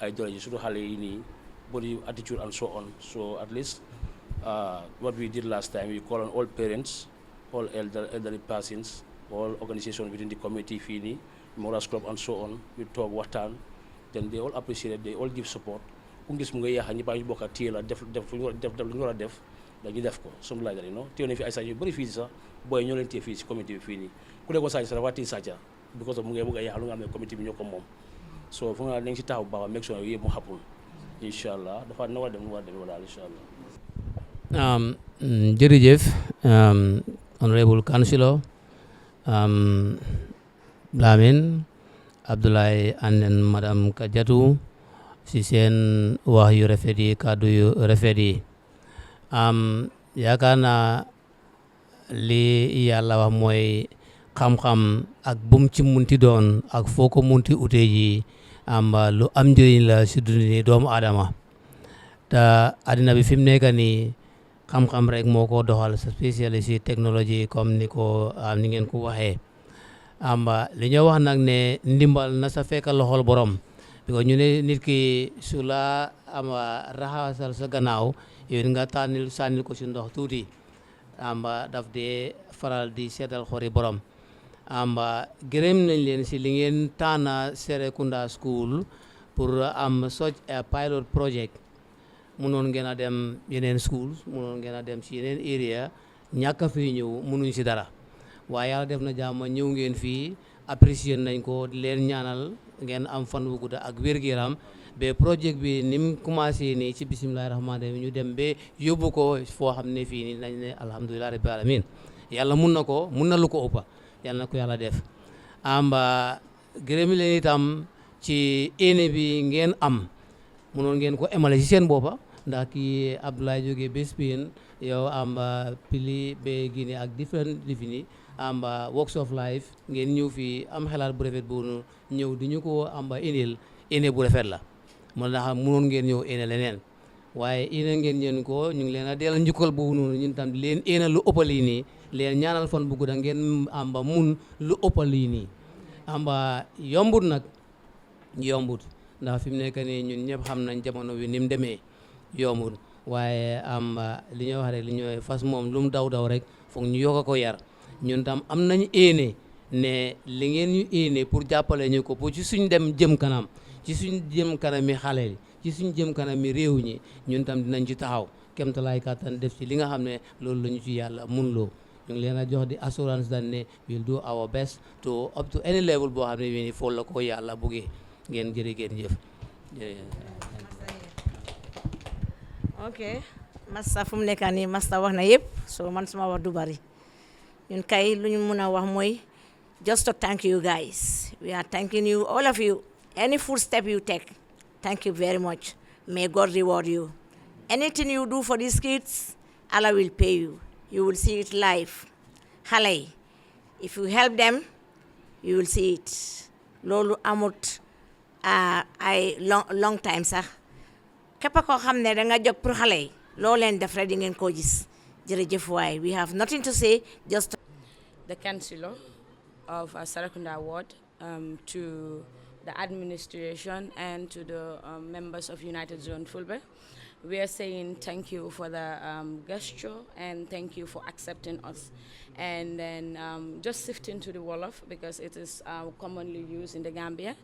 ideology, surtout xale yi nii. body attitude and so on. So at least uh, what we did last time, we call on all parents, all elder, elderly persons, all organizations within the committee, fini, Moras Club and so on. We talk watan, then they all appreciate it, they all give support. Ku gis mu ngay yaxa ñi ba ñu bokka téye la def def lu ñu war a def def def lu ñu war a def dañu def ko something like that, you know. Téye nañ fi ay sàcc yu bëri fii sax, booy ñoo leen téye fii si committee bi fii nii. Ku nekk ko sàcc sa dafa téye sàcca because of mu ngay bëgg a yaxa lu nga xam ne committee bi ñoo ko moom. So fu nga nañ si taxaw bu baax, make sure yëpp mu happen, incha allah. Dafa na war a dem nu war a demee wala, incha allah. Um, mm, jërëjëf, um, honorable councillor, um, Lamine, Abdoulaye and then madame Kadiatou, si seen wax yu rafet yi, kàddu yu rafet yi. Um, yaakaar naa li yàlla wax mooy xam-xam ak bum ci munti doon ak foo ko munti utee ji, am lu am njëriñ la si dundini doomu aadama. Te àddina bi fi mu nekk nii, xam-xam rek moo ko doxal, spécialiste si technologie, comme ni ko am ni ngeen ko waxee. Am li ñoo wax nag ne ndimbal na sa fekk loxol borom, bi ko ñu ne nit ki su la am raxasal sa gannaaw, yow nga tànnil sànnil ko si ndox tuuti, am daf dee faral di seetal xori borom. Am gërëm nañ leen si li ngeen tànna Serekunda School pour am such a pilot project. Munoon ngeen a dem yeneen schools, munoon ngeen a dem si yeneen area, ñàkk a fii ñëw munuñ si dara. Waaye yàlla def na jàmm, ñëw ngeen fii, apprécier nañ ko, di leen ñaanal ngeen am fan wu gudda ak wér-gu-yaram, ba project bi ni mu commencé nii ci bisimilahi rahmaani rahim, ñu dem ba yóbbu ko foo xam ne fii nii nañ ne alhamdulilah rabbil alamin. Yàlla mun na ko, mun na lu ko ëppa. Yàlla na ko yàlla def. Am gërëm leen itam ci éene bi ngeen am. Munoon ngeen ko emale si seen boppa, ndax kii Abdoulaye jógee ba Spain, yow am pili ba Guinée ak different lifini, am Walks of Life, ngeen ñëw fii am xelaat bu rafet boobu noonu, ñëw di ñu ko am indil, éene bu rafet la. Moo tax munoon ngeen ñëw éene leneen, waaye éene ngeen ñeen ko, ñu ngi leen a delloo njukkal boobu noonu, ñun tam di leen éene lu ëppal lii nii, leen ñaanal fan bu gudda, ngeen am ba mun lu ëppal lii nii. Am ba yombut nag, yombut, ndax fi mu nekk nii ñun ñëpp xam nañ jamono bi ni mu demee, yombut. Waaye am li ñoo wax rek, li ñoo fas moom lu mu daw daw rek, foog ñu yokk ko yar. Ñun tam am nañ éene ne li ngeen ñu éene pour jàppale ñu ko, pour ci suñ dem jëm kanam, ci suñ jëm kanam mi xale yi, ci suñ jëm kanam mi réew ñi, ñun tam dinañ ci taxaw kemtalaay kàttan, def ci li nga xam ne loolu la ñu ci yàlla mun loo. Ñu ngi leen a jox di assurance dañ ne we'll do our best to up to any level boo xam ne bii nii foofu la ko yàlla buggee. Ngeen jërë ngeen jëf. Jërëjëf. Ok, masta, fu mu nekk nii masta wax na yëpp, so man suma wax du bari. Ñun kay lu ñu mun a wax mooy just to thank you guys. We are thanking you, all of you. Any footstep you take, thank you very much. May God reward you. Anything you do for these kids, Allah will pay you. You will see it live. Xale yi, if you help them, you will see it. Loolu amut, ah, ay long, long time sax. Képp koo xam ne da nga jóg pour xale yi, loo leen def rek di ngeen koo gis. Jërëjëf waay. We have nothing to say, just the councillor of uh, Serekunda Ward, um, to the administration and to the um, members of United Zone Fulbe. We are saying thank you for the um, gesture and thank you for accepting us. And then um, just shifting to the Wolof, because it is uh, commonly used in the Gambia.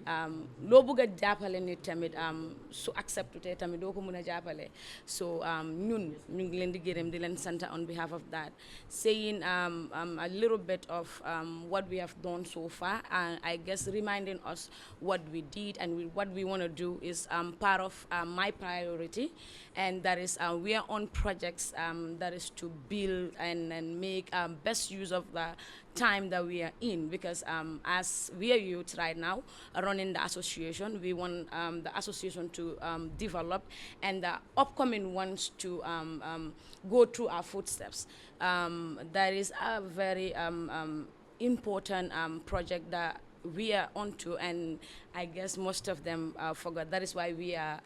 Um, loo bëgg a jàppale nit tamit, um, su accepté tamit doo ko mën a jàppale. So um, ñun ñu ngi leen di gërëm, di leen sant on behalf of that, saying um, um, a little bit of um, what we have done so far. And I guess reminding us what we did and we, what we want to do is um, part of um, my priority. And that is, uh, we are on projects um, that is to build and, and make um, best use of the time that we are in, because um, as we are youth right now, uh, running the association, we want um, the association to um, develop and the upcoming ones to um, um, go through our footsteps. Um, that is a very um, um, important um, project that we are onto, and I guess most of them uh, forgot. That is why we are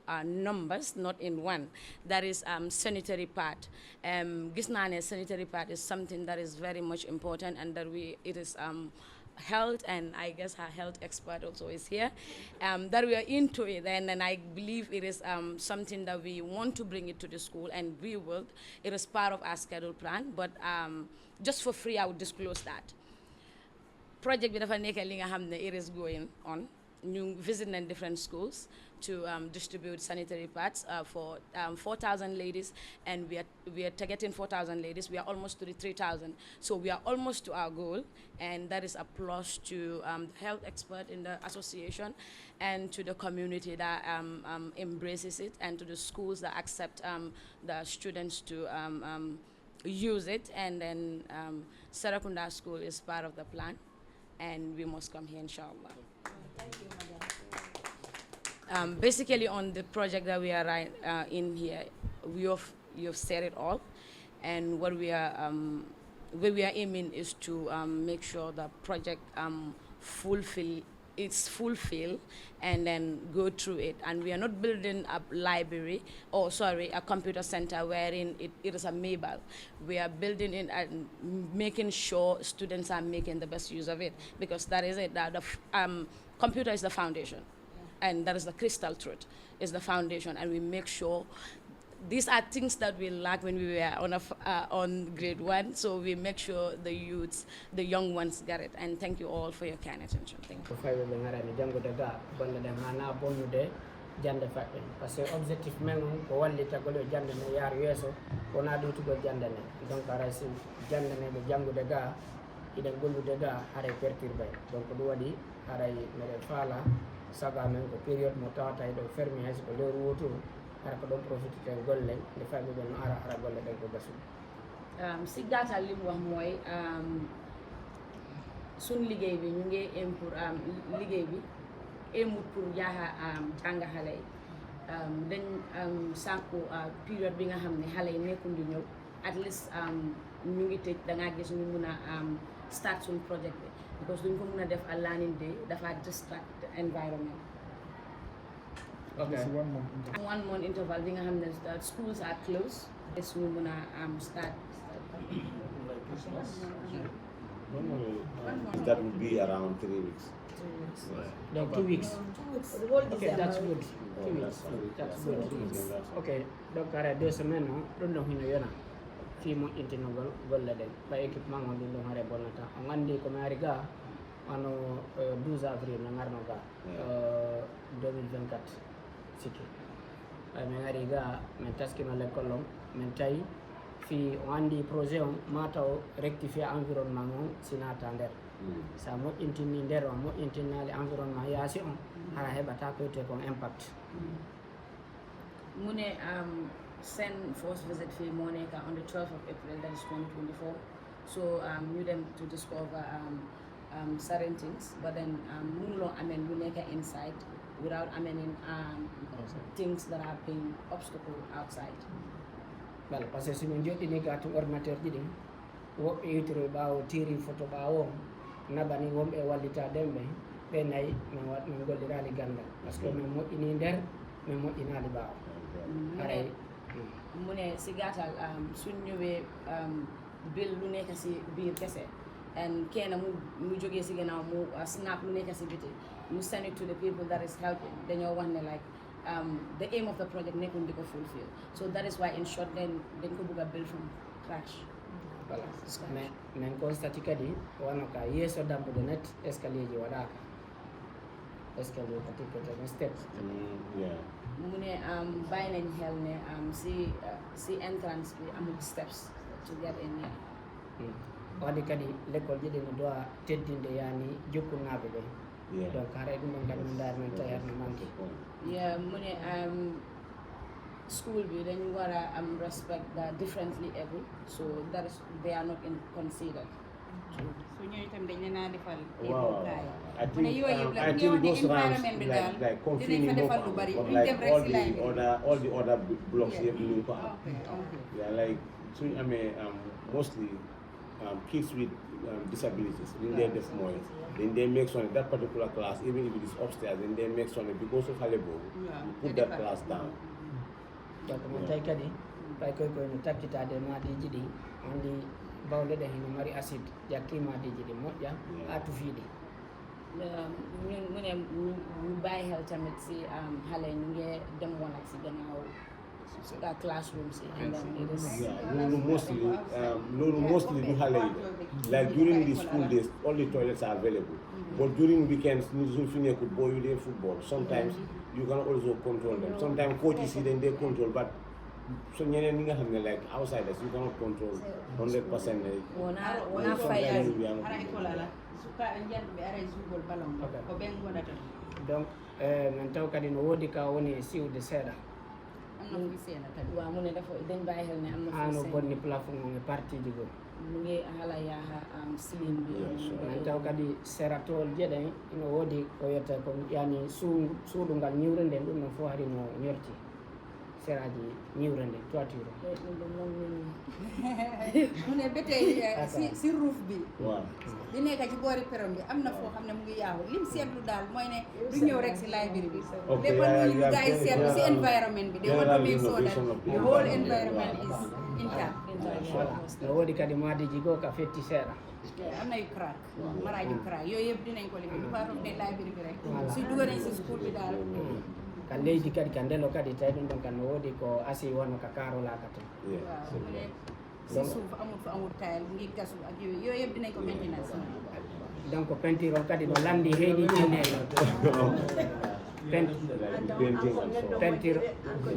uh, numbers, not in one. That is um, sanitary part. Um, gis naa ne sanitary part is something that is very much important, and that we, it is um, health, and I guess her health expert also is here, um, that we are into it, and, and I believe it is, um, something that we want to bring it to the school, and we will. It is part of our schedule plan, but, um, just for free, I would disclose that. Project bi dafa nekk li nga xam ne it is going on. Ñu visit nañ different schools to, um, distribute sanitary pads, uh, for, um, four thousand ladies, and we are we are targeting four thousand ladies. We are almost to the three thousand. So we are almost to our goal, and that is a plus to, um, the health expert in the association and to the community that, um, um, embraces it, and to the schools that accept, um, the students to, um, um, use it. And then, um, Serekunda School is part of the plan, and we must come here, inshallah. Um, basically, on the project that we are right, uh, in here, we have, you have said it all, and what we are, um, where we are aiming is to, um, make sure the project, um, fulfill it's fulfill and then go through it. And we are not building a library, or, sorry, a computer center wherein it, it is a Maybell. We are building it and making sure students are making the best use of it, because that is it. That the f- um, computer is the foundation, and that is the crystal truth, is the foundation, and we make sure these are things that we lack when we were on a f- uh, on grade one. So we make sure the youths, the young ones, get it. And thank you all for your kind attention. Thank you. Ko fayɓe ɓe ngarani janngude ga, golle ɗen haana bonnude jannde faɓɓe. Parce que objectif men on ko wallitagol yo jannde nde yaar yeeso, wona ɗowtugol jannde nde. Donc haray si jannde nde ɓe janngude ga, hiɗen gollude ga, haray perturbé. Donc ɗum waɗi haray meɗen faala sago amen ko période mo tawata hiɗen fermi, hay so ko lewru wootu, hara ko ɗon profiteten golle, nde fayɓe ɓen no ara, hara golle ɗen ko gasuɗe. Um, si gàttal li mu wax mooy, um, suñ liggéey bi ñu ngi aim pour, um, liggéey bi aimut pour jaaxa, um, jàng xale yi. Um, dañ, um, sàkku, uh, période bi nga xam ne xale yi nekkul di ñëw, at least, um, ñu ngi tëj, da ngaa gis ñu mun a, um, start suñ project bi, because duñ ko mun a def a learning day, dafa distract the environment. Okay. Just one month. One month interval bi nga xam ne, uh, schools are closed, est ñu mun a, um, start. That would be around three weeks. Donc two weeks. Two weeks. The whole Okay, that's December. Good. Two weeks. That's good. Okay, donc ara deux semaines, no, ɗum ɗon hino yona fii moƴƴintinogol golle ɗen. Ɓay équipement on ɗum ɗon hare bonnata. On anndi ko mi ari ga, wano, eh, douze avril no ngarno ga, eh, deux mille vingt-quatre sikki. Ɓay min ari ga, min taskima lekkol on, min tawi fii on anndi projet on, ma taw rectifier environnement on si naata nder. So a moƴƴintinii nder on, a moƴƴintinnaali environnement yaasi on, hara heɓataa ko wiyetee kon impact. Mu ne, um, seen first visit fii moo nekk on the twelfth of April, that is twenty twenty-four. So, um, ñu dem to discover, um, um, certain things, but then, um, mënuloo amend lu nekk inside without amending, um, things that have been obstacle outside. Bala, parce que si min joɗɗini ga tun ordinateur ji ɗin, woɓɓe iwtiri ɓaawo, tiiri photo ɓaawo, nabani wonɓe e wallita ɗen ɓe, ɓe nayi min waɗ min golliraali gandal. Parce que min moƴƴini nder, min moƴƴinaali ɓaawo. Haray. Mu ne si gàttal, um, suñ ñëwee, um, build lu nekk si biir kese, and kenn mu mu jógee si gannaaw mu, uh, snap lu nekk si biti, mu send it to the people that is helping, dañoo wax ne, like, um, the aim of the project nekkul di ko fulfill. So that is why, in short, then dañ ko bëgg a build from scratch. Voilà. Mais min constati kadi wano ka yeeso dambude net escalier ji waɗaaka. Escalier ka tippete no step. Mm, yeah. Mu ne, um, bàyyi nañ xel ne, um, si, uh, si entrance bi amul steps to get in here. Waɗi kadi lekkol ji ɗi no dowa teddinde yani jokkunnaaɓe ɓe. Yeah. Donc haray ɗum ɗon kadi min ndaari men tawi hano manque. Yeah, mu ne, um, school bi dañ war a am respect the differently able, so that is, they are not in considered. So ñooñu tam dañ leen a defal Waaw. yëpp kaay. I Mu ne think, yooyu um, yëpp la I bu ñu think wax ne those rounds, environment bi daal like, like dinañ confining fa moo defal fa lu am, bari but duñ like dem rek all si the library bi. other, all the other bl- blocks yëpp ñu ngi ko am. Okay, okay. Yeah, like suñu amee, um, mostly, um, kids with, um, disabilities, li ñu dee def mooy dañ dee make sure that particular class, even if it is upstairs, dañ dee make sure because of xale boobu, Yeah, you put they that depart. Class down. Donc min tawi kadi ɓay koye koye no takkitaade maadiiji ɗi, anndi Bawle ɗen hino mari acide, ƴakki maadiiji ɗin moƴƴa, haa tufiiɗi. Mune mbawi hel tamit si halay ñu ngi dem wonak si gannaaw classroom si. Loolu mostly, um, loolu mostly du halay de. Like during the school days, all the toilets are available. But during weekends, ñu suñ fi nekkut boo yu dee football, sometimes you can also control them. Sometimes coaches yi dañ dee control, but so ñeneen ñi nga xam ne like outsiders, you cannot control hundred percent ne. Wona wona fayal. Ara école ala suka en jiyat ɓe ara e jouegol ballon ko ɓen gonata. Donc eh, min taw kadi no woodi ka woni e siwde seeɗa. Am na fuy seena kadi. Waaw, mu ne dafa dañ bàyyi xel ne am na Haa fuy no seena. Bonni plafond on e partie ji goo. Mu ngi xala yaaxa am ceiling bi. Min taw kadi sera tool jeɗen ino woodi ko wiyata ko yani suudu ngal ñiwre nden, ɗum ɗon fof hari no ñorti. Seraaji ñiwre nden, toiture. Ɗum ɗum noon min Mu ne ba tey eh, si si roof bi. Waaw. Di nekk ci boori peron bi am na foo xam ne mu ngi yaaxu lim seetlu daal mooy ne du ñëw rek si library bi. Ok, Lépp yaa- lu ñu yaa- gars yi seetlu si yaa- environment bi. They Yeah, want to yeah, make sure that renovation of the the whole building. Environment is intact. Voilà. No woodi kadi maadiiji goo ka fetti seeɗa. Am na yu crack. Maraaji yu crack yooyu yëpp dinañ ko liggéey part of the library bi rek. Suñ dugal nañ si school bi daal. Ka leydi kadi ka ndelo kadi tawi ɗum ɗon kan no woodi ko asi wano ka kaarolaaka ton. Waaw mu ne si suuf amul fa amul tile ngi gasu ak yooyu yooyu yëpp dinañ ko maintenance. Donc peinture on kadi no landi heyɗi tinneɗo. Peinture.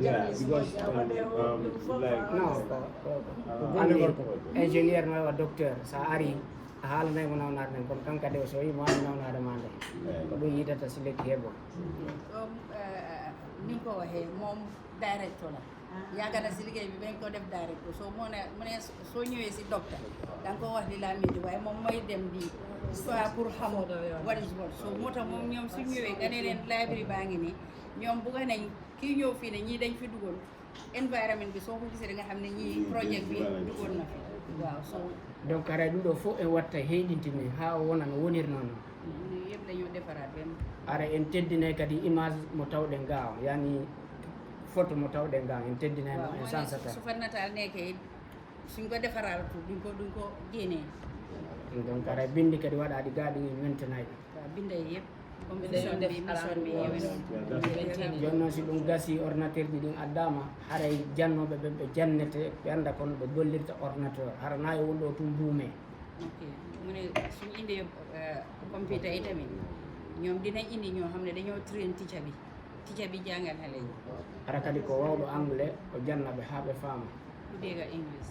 Yeah, because um, um, like No, ko- ko- ko- ko- anndi ingénieur no wa docteur, sa ari a haalanay mo nawnaade nden, kono kanka de o sowi mo anndi nawnaade ma nde. Ko ɗum yidata si lekki heɓo. Ɗum min ko he moom directeur la. Yaakaar na si liggéey bi bañ ko def directeur so mu ne mu ne soo ñëwee si docteur da nga ko wax li laa mii di waaye moom mooy dem di soit pour xam what is what so moo tax moom ñoom suñ ñëwee nga ne leen library baa ngi nii ñoom bugga nañ kii ñëw fii ne ñii dañ fi dugoon environment bi soo ko gisee da nga xam ne ñii projet bi dugoon na fi waaw so Donc haray ɗum ɗo fof en watta heyɗintini haa o wona no wonirnoo noon. Yëpp dañoo defaraat benn. Ara en teddinay kadi image mo tawɗen ga o, yani photo mo tawɗen ga o, en teddinay mo, en sansata. Su fa nataal nekkee suñ ko defaraal tout duñ ko duñ ko génnee. Donc haray bindi kadi waɗaɗi ga ɗum en mentanay ɗum. Waaw binday yëpp. Comme mission bi mission bi yewe noonu. Jooni noon si ɗum gasi ordinateur ji ɗin addama, haray jannooɓe ɓen ɓe jannete, ɓe annda kono ɓe gollirta ordinateur. Hara na e wonɗo tun buume. Ok mu ne suñ indee computer yi tamit ñoom dinañ indi ñoo xam ne dañoo train teacher bi teacher bi jàngal xale yi. Hara kadi ko wawɗo anglais o janna ɓe haa ɓe faama. Ku dégg English.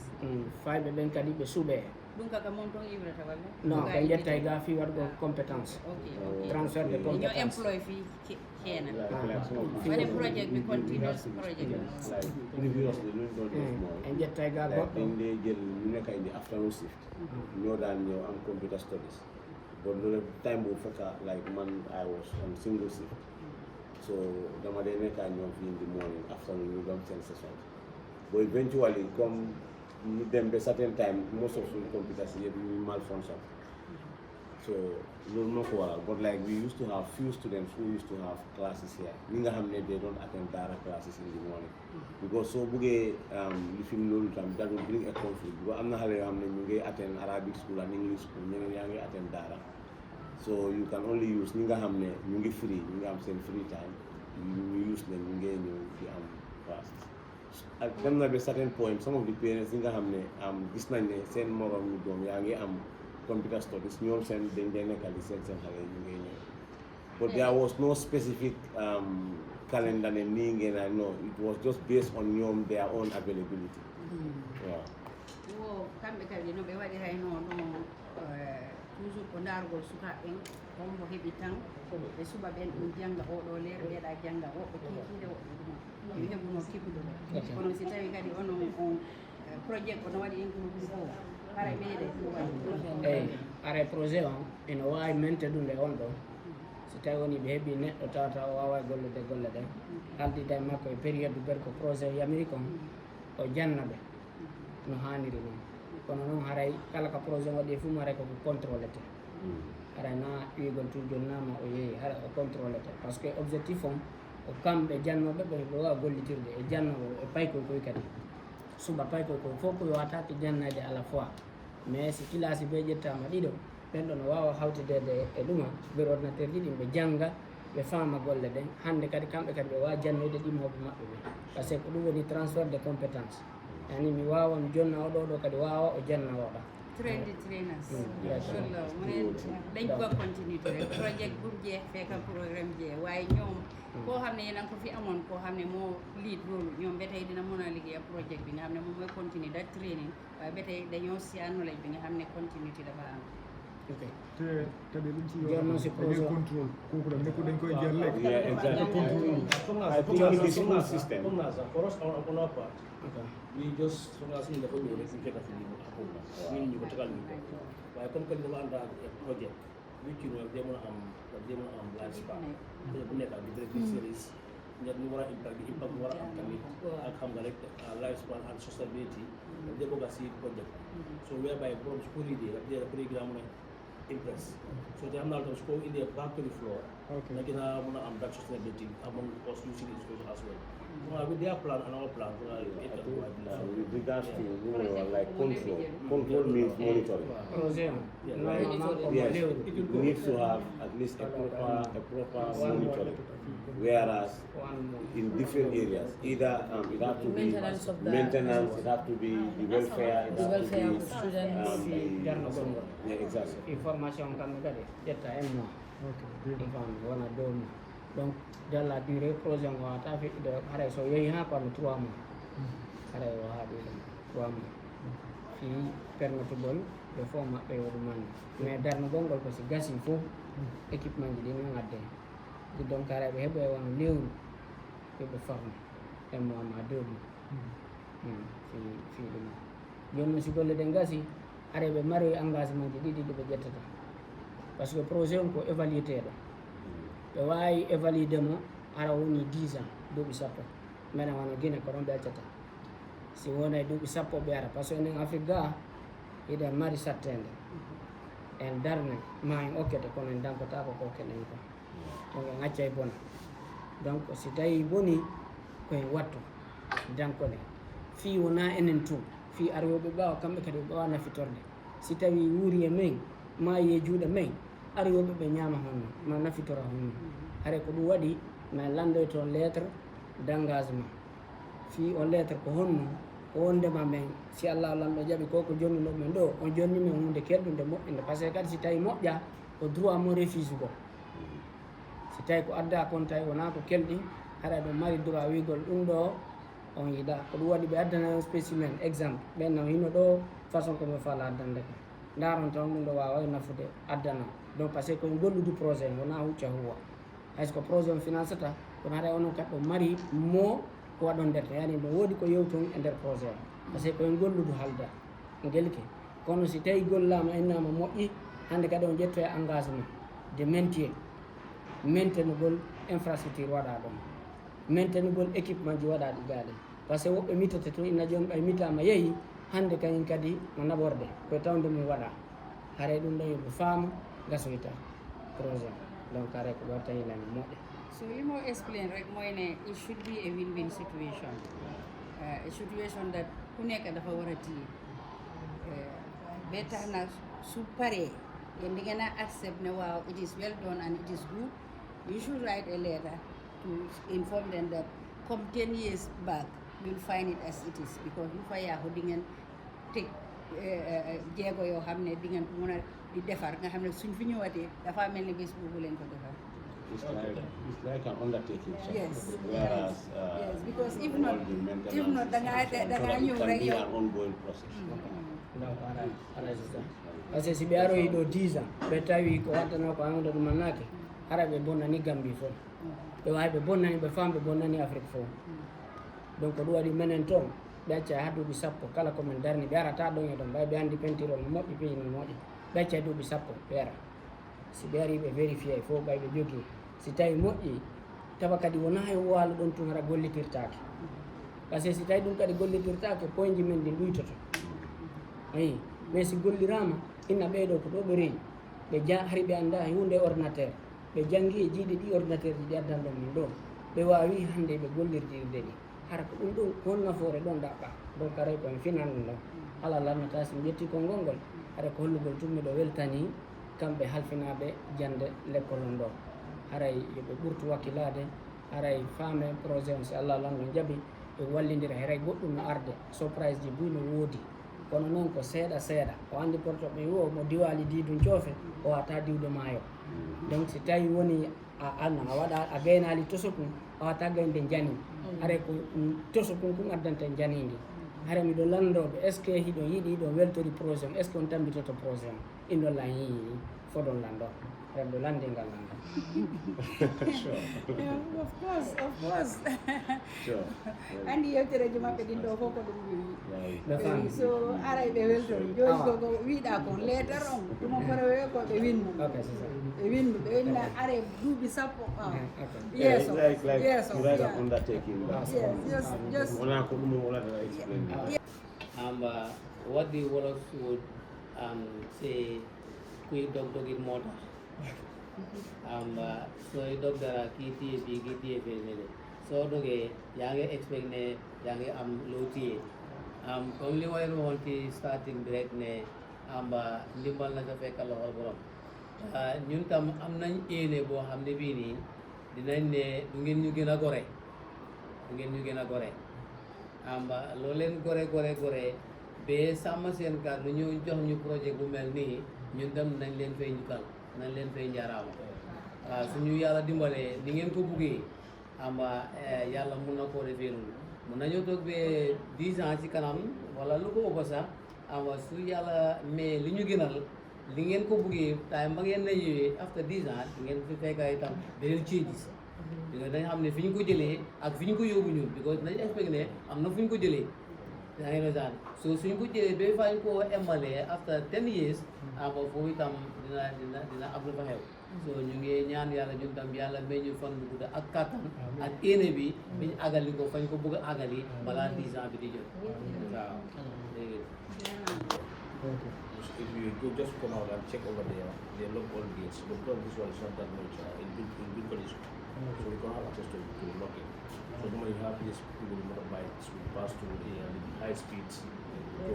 Fayɓe ɓen kadi ɓe suɓee. Ɗum kaka mon ton ibrata walla? Non, ɓe ƴettay ga fii waɗugol compétence. Ok ok. Transfert de Ñoo compétence. Employ fii ke- keena. Ah, Wani project bi continuous project. Like previously, luñ doon def mooy En ƴettay ga like goɗɗo. dañ dee jël ñu nekk in the afternoon shift. Ñoo daan ñëw am computer studies. But loolu time boobu fekka like man I was on single shift. So dama dee nekka ñoom fii in the morning afternoon ñu doon seen session. But eventually comme ñu dem ba certain time most of suñu computers yëpp ñu malfunction. So loolu moo ko waral but like we used to have few students who used to have classes here ñi nga xam ne they don't attend daara classes in the morning. Because soo buggee li fi mu loolu tam that will bring a conflict because am na xale yoo xam ne ñu ngi attend Arabic school and English school ñeneen yaa ngi attend daara. So you can only use ñi nga xam ne ñu ngi free ñu ngi am seen free time ñu use leen ñu ngee ñëw di am classes. Ak dem na ba certain point some of the parents yi nga xam ne am gis nañ ne seen moroom ñu doom yaa ngi am computer studies ñoom seen dañ dee nekkal di seen seen xale ñu ngi ñëw. But there was no specific um, calendar ne nii ngeen a no it was just based on ñoom their own availability. Waaw. Wo kamɓe kadi no ɓe waɗi hay no no toujours ko ndaargol sukaaɓe ɓen hombo heɓi tan ɓe suɓa ɓen ɗum jannga oɗo leer ɓeeɗa jannga woɓɓe kiikiiɗe woɓɓe ɗum yo heɓuno kiɓuɗo. Kono si tawi kadi onon on projet kono waɗi include ɗum fof haray ɓeyde ɗum waɗi. Eyi, haray projet on ina waawi mentedude on ɗo. So tawi woni ɓe heɓi neɗɗo tawata o waaway gollude golle ɗen, haldida e makko e période ber ko projet yamiri kon o janna ɓe no haaniri non. Kono noon haray kala ka projet waɗi e fuu haray koko contrôlete. Haray na wiigol tun jonnama o yeeyi haray o contrôlete par ce que objectif on ko kamɓe jannooɓe ɓe ɓe waawa gollitirde e jannooɓe e paykoy koy kadi. Suɓa paykoy koy fof ko yowataake jannayde à la fois. Mais si kilaasi bee ƴettaama ɗiɗo, ɓen ɗon no waawa hawtideede e ɗuma, ɓe ordinateur ji ɗin ɓe jannga, ɓe faama golle ɗen. Hannde kadi kamɓe kadi ɓe waawa jannoyde ɗimooɓe maɓɓe ɓen. Parce que ko ɗum woni transfert de compétence. Yani mi waawa mi jonna oɗo, oɗo kadi waawa o janna oɗa. Train the trainers. Loolu la mu ne dañ ko continuité rek projet bu mu jeex fekk programme jeex waaye ñoom koo xam ne yéen a ngi ko fi amoon koo xam ne moo lead loolu ñoom ba tey dina mën a liggéey ak projet bi nga xam ne moom mooy continuer da training waaye ba tey dañoo si knowledge bi nga xam ne continuité dafa am. Te kadi ɗum si yow contrôle kooku la nekkul dañ koy jël rek. Yeah, exactly. Contrôle. I think it is a system. Comme ça, for us on, on our part, we just so nga suñu dafa ñëw rek ñu fekk fi ñu ak ko ñun ñu ko tegal ñu ko waaye comme que dafa ànd ak projet wiccu no dee mën a am dee mën a am life span bu nekk ak di def series ñet ñu war a impact di impact war a am tamit ak xam nga rek life span and sustainability dee bëgg a si projet so whereby borom su ko leadee dee programme ne impress so te xam naa tam su ko indee back to the floor na gën a mën a am that sustainability among us using education as well so with their plan and our plan with regards to you know, like control control means monitoring Projet on. Like, yes, it needs to have at least a proper, a proper monitoring. Whereas in different areas, either um, it has to be maintenance, it has to be the welfare, it has to be um, the, yeah, exactly. Information kam kadi ƴetta un mois. Ɗum fam wona deux mois. Donc dans la durée projet ngo wata feƴƴude haray so yehi ha kono trois mois. Haray o haaɓi ɗum trois mois. Fii permetugol ɓe fof maɓɓe yo ɗum anndi mais darnugol ngol ko si gasi fof équipement ji ɗin no ngadde donc haray ɓe heɓoy wano lewru yoɓe forme un mois ma deux mois fii ɗum jooni noon si golle ɗen gasi haray ɓe maroy engagement ji ɗiɗi ɗi ɓe ƴettata par ce que projet on ko évalueteɗo ɓe wawi évaluede mo hara woni dix ans duuɓi sappo mbeɗa wano guine ko ɗon ɓe accata si wonay duuɓi sappo ɓe ara par ce que enen afrique ga hiɗen mari sattede en darnay ma en okkete kono en dankotako ko keɗen ko donc en accay bona donc si tawi boni ko en wattu dankone fii wona enen tun fii aroyoɓe ɓawa kamɓe kadi ɓe ɓawa nafitorde si tawi wuuri e men maayi e juuɗe men aroyoɓe ɓe ñaama honno ma nafitora honno haray ko ɗum waɗi ma en landoy toon lettre d' engagement fii on lettre ko honno ko wondema men si allah lanɗo jaɓi ko ko jonnuɗo men ɗo on jonni men hunde kelɗunde moƴƴunde par ce que kadi si tawi moƴƴa ko droit mo refusugol si tawi ko adda kon tawi wona ko kelɗi haɗa ɗum mari droit wigol ɗum ɗo on yiɗa ko ɗum waɗi ɓe addana on spécimen exemple ɓen no hino ɗo façon ko ɓe fala addande ko ndaron tan ɗum ɗo wawa nafude addana donc par ce que koye golludu projet wona hucca huwa hay so ko projet on financata kono haɗa onon kadi ɗo mari mo ko waɗon nder yani no woodi ko yewton e nder projet o par ce que koye golludu halda gelke kono si tawi gollama innama moƴƴi hande kadi on ƴettoya engagement de maintien maintenugol infrastructure waɗa ɗon maintenugol équipement ji waɗaɗi gaɗe par ce que woɓɓe mitete tun inna joni ɓay mitama yeehi hande kañum kadi no naɓorde koye tawde mum waɗa haray ɗum ɗon yoɓe faama gasoyta projet donc haray ko ɗo tawi nani moƴƴa So li moo explain rek mooy ne it should be a win-win situation. Uh, a situation that ku nekk dafa war a téye. Uh, ba tax na su paree yéen di ngeen a accept ne waaw it is well done and it is good. You should write a letter to inform them that come ten years back you'll find it as it is because lu fa yaaxu di ngeen teg jéego yoo xam ne di ngeen ko mën a di defar nga xam ne suñ fi ñëwatee dafa mel ni bés boobu lañ ko defar. It's like, it's like an undertaking. Yes. Whereas yes, uh, because if not, all the maintenance if not, da ngaa and so on, da so ngaa that it ñëw can rek be yow. An ongoing process. Donc, ala, ala sisa. Parce que si ɓe aroyi ɗo dix ans, ɓe tawi ko waddana ko hande ɗum mannake, hara ɓe bonnani Gambie fof. Ɓe wawi ɓe bonnani ɓe fam ɓe bonnani Afrique fof. Donc ko ɗum waɗi menen toon, ɓe acca ha duuɓi sappo, kala ko min darni, ɓe arata ɗon e ɗon, ɓay ɓe andi peinture on no moƴƴi, pays no moƴƴi. Ɓe acca duuɓi sappo, ɓe ara. Si ɓe ari ɓe vérifié fof ɓay ɓe jogii. Si tawi moƴƴi, tawa kadi wonaa e waalo ɗon tun hara gollitirtaake. Parce que si tawi ɗum kadi gollitirtaake, poinji men ɗin ɗuytoto. Ayi, mais si golliraama, inna ɓee ɗoo ko ɗoo ɓe rewi. Ɓe ja hari ɓe anndaa e huunde e ordinateur. Ɓe janngi e jiiɗe ɗi ordinateur ji ɗi addan ɗon min ɗoo. Ɓe waawi hannde ɓe gollirdirde ɗi. Hara ko ɗum ɗon, ko hon nafoore ɗon ɗaɓɓa. Donc aray ko en finan ɗum ɗon. Alaa lannataa, so mi ƴettii konngol ngol, haray ko hollugol tun miɗo weltanii kamɓe halfinaaɓe jannde lekkol on ɗoo. Haray yo ɓe ɓurtu wakkilaade, haray faame projet on, si Alla lanɗo jaɓi, ɓe wallindira. Haray goɗɗum no arde, surprise ji buy no woodi. Kono noon ko seeɗa seeɗa. O anndi porto ɓe wo mo diwaali diidum coofe, o waawataa diwde maayo. Donc, si tawi woni a, a, a waɗa, a gaynaali tosokun, a waawataa gaynde njani. Haray ko, mm, tosokun kun addanta njaniindi. Haray miɗo lanndoo ɓe, est-ce que hiɗon yiɗi, hiɗon weltori projet on? Est-ce que on tammbitoto projet on? Inɗon lan, hii, fodon lanndoo. Haray miɗo lanndii ngal lanndoo. Yeah, of course, of course. Sure. Anndi yewtereeji maɓɓe ɗin ɗoo fof ko ɗum ɗum. Waawi. No Ɓe faami. Wi, so aray ɓe weltori. Jooni ko ko wiɗa kon leetar on, tuma kono wi ko ɓe winnu. Ok, c'est ça. Ɓe winnu, ɓe winna aray duuɓi sappo. Ah. Eh, ok. Yeeso. It's like, like Yeeso. you write Yeah. an undertaking. Ah, Yes, yes, yes. Wona ko ɗum wona dara explain. Amba, what do you want us to, um, say, kuy dog dog in motor? Amba, so you dog dara ki T A B, ki T A B nene. So doge, yange expect ne, yange am low T A. Um, comme li wayno won ci starting break ne, amba, ndimbal na ka fekk loxol borom. Ah, ñun tam am nañ yéene boo xam ne bii nii dinañ ne du ngeen ñu gën a gore, du ngeen ñu gën a gore. Amba, loo leen gore gore gore, ba sàmm seen kàddu ñëw jox ñu projet bu mel nii, ñun tam nañ leen fay njukkal, nañ leen fay njaaraama. Waaw, suñu yàlla dimbalee ni ngeen ko buggee, amba, eh, yàlla mun na koo defee noonu. Mun nañoo toog ba dix ans ci kanam wala lu ko ëpp sax, amba, su yàlla mais li ñu gënal, li ngeen ko buggee time ba ngeen na ñëwee after dix ans, ngeen fi fekk itam beneen changes. Because dañ xam ne fi ñu ko jëlee ak fi ñu ko yóbbu ñun, because nañ expect ne am na fu ñu ko jëlee. Yaa ngi understand? So suñ ko jëlee ba fa ñu ko emalee after ten years, ah, ba foofu itam dina dina dina am lu fa xew. So ñu ngi ñaan yàlla ñun tam, yàlla may ñu fan bu gudda ak kàttan ak yéene bi, bi ñu àggali ko fañ ko bëgg a àggali balaa dix ans bi di jot. Waaw. Léegi. If you go just come out and check over there, they lock all gates. The problem, this one is not that much uh, in good in good condition. So we don't have access to, to lock it. So normally you have these people with motorbikes who pass through here with high speeds to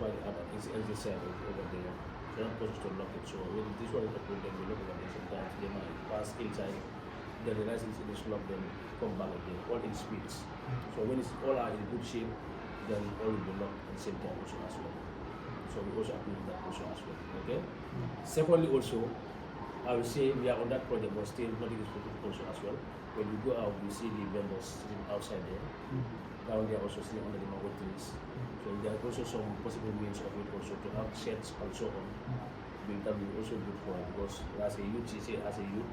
quite other things as they said over there. So not possible to lock it. So when this one is open, then we look over there sometimes. They might pass inside, then the license is locked, then come back again, all in speeds. So when it's all are in good shape, then all will be locked at the same time also as well. So we also agree with that also as well. Okay. Secondly, also, I will say we are on that project, but still nothing is put also as well. When we go out, we see the vendors sitting outside there. Down there also sitting under the mango trees. So there are also some possible means of it also to have sheds and so on. Will that be also good for us? Because as a youth, you see, as a youth,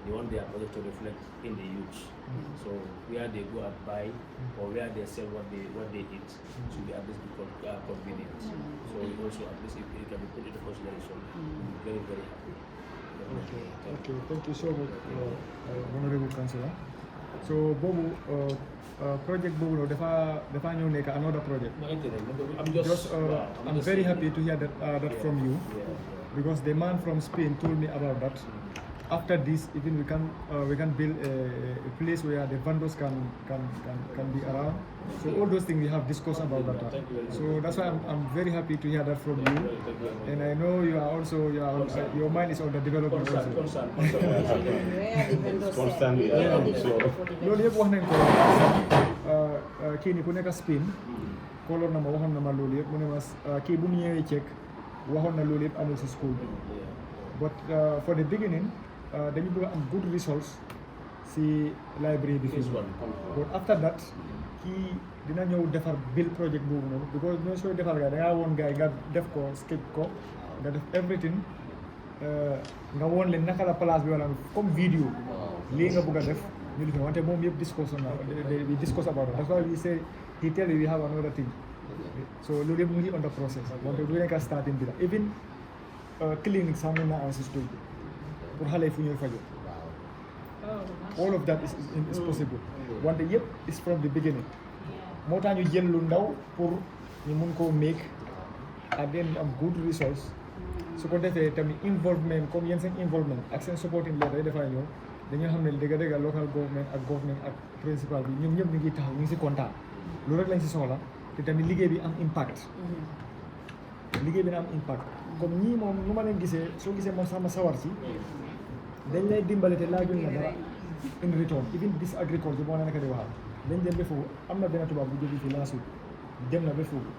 they want their project to reflect in the youth. So where they go and buy or where they sell what they what they eat should be at least be con- uh, convenient. So we also at least if it can be put into consideration, we'll be very very happy. Okay, okay, thank you so much, uh, uh, Honorable Councillor. So, Bobu, uh, uh, project Bobu, no, dafa, dafa ñëw nekk another project. No, internet, no, I'm just, Just, uh, yeah, I'm I'm just very saying. Happy to hear that uh, that from you, Yeah, yeah. Because the man from Spain told me about that. After this, even we can uh, we can build a, a place where the vendors can can, can, can be around. So all those things we have discussed about that. Thank you very much. So that's why I'm, I'm very happy to hear that from you. Thank you very much. And I know you are also you are on, uh, your mind is on the development Concern, also. Concern, concern. Where the vendors Constantly, sell. yeah, I'm sure. Loolu yëpp wax nañ ko. Uh, uh, kii ni ku nekk Spain. Xooloon na ma waxoon na ma loolu yëpp mu ne ma uh, kii bu mu ñëwee Czech waxoon na loolu yëpp amul si school bi. But uh, for the beginning uh, dañu bëgg a am good results si library bi fii. But after that kii dina ñëw defar build project boobu noonu, because ñoo sooy defar gars da ngaa woon gars yi nga def ko sketch ko, nga def everything. Uh, nga woon leen naka la place bi wala comme vidéo lii nga bëgg a def. Ñu def wante moom yëpp discuss na they discuss about it. That's why we say he tell you we have another thing. So loolu yëpp mu ngi on the process, wante du nekk starting bi la. Even uh, clinic sax mën naa am si school bi pour xale yi fu ñuy fajoo. All of that is, is, is possible. Wante yëpp is from the beginning. Moo tax ñu jël lu ndaw pour ñu mun koo make and then am good results. Su ko defee tamit involvement comme yéen seen involvement ak seen supporting leader yi dafay ñëw, dañoo xam ne dëgg dëgg local government ak government ak principal bi ñoom ñëpp ñu ngi taxaw ñu ngi si kontaan. Loolu rek lañ si soxla, te tamit liggéey bi am impact. Liggéey bi na am impact. Comme ñii moom, nu ma leen gisee, soo gisee man sama sawar si, dañ lay dimbale te laajuñ la dara in return. Even this agriculture boo nee na ko di waxal, dañ dem ba foofu. Am na benn tubaab bu jógee fi last week, dem na ba foofu.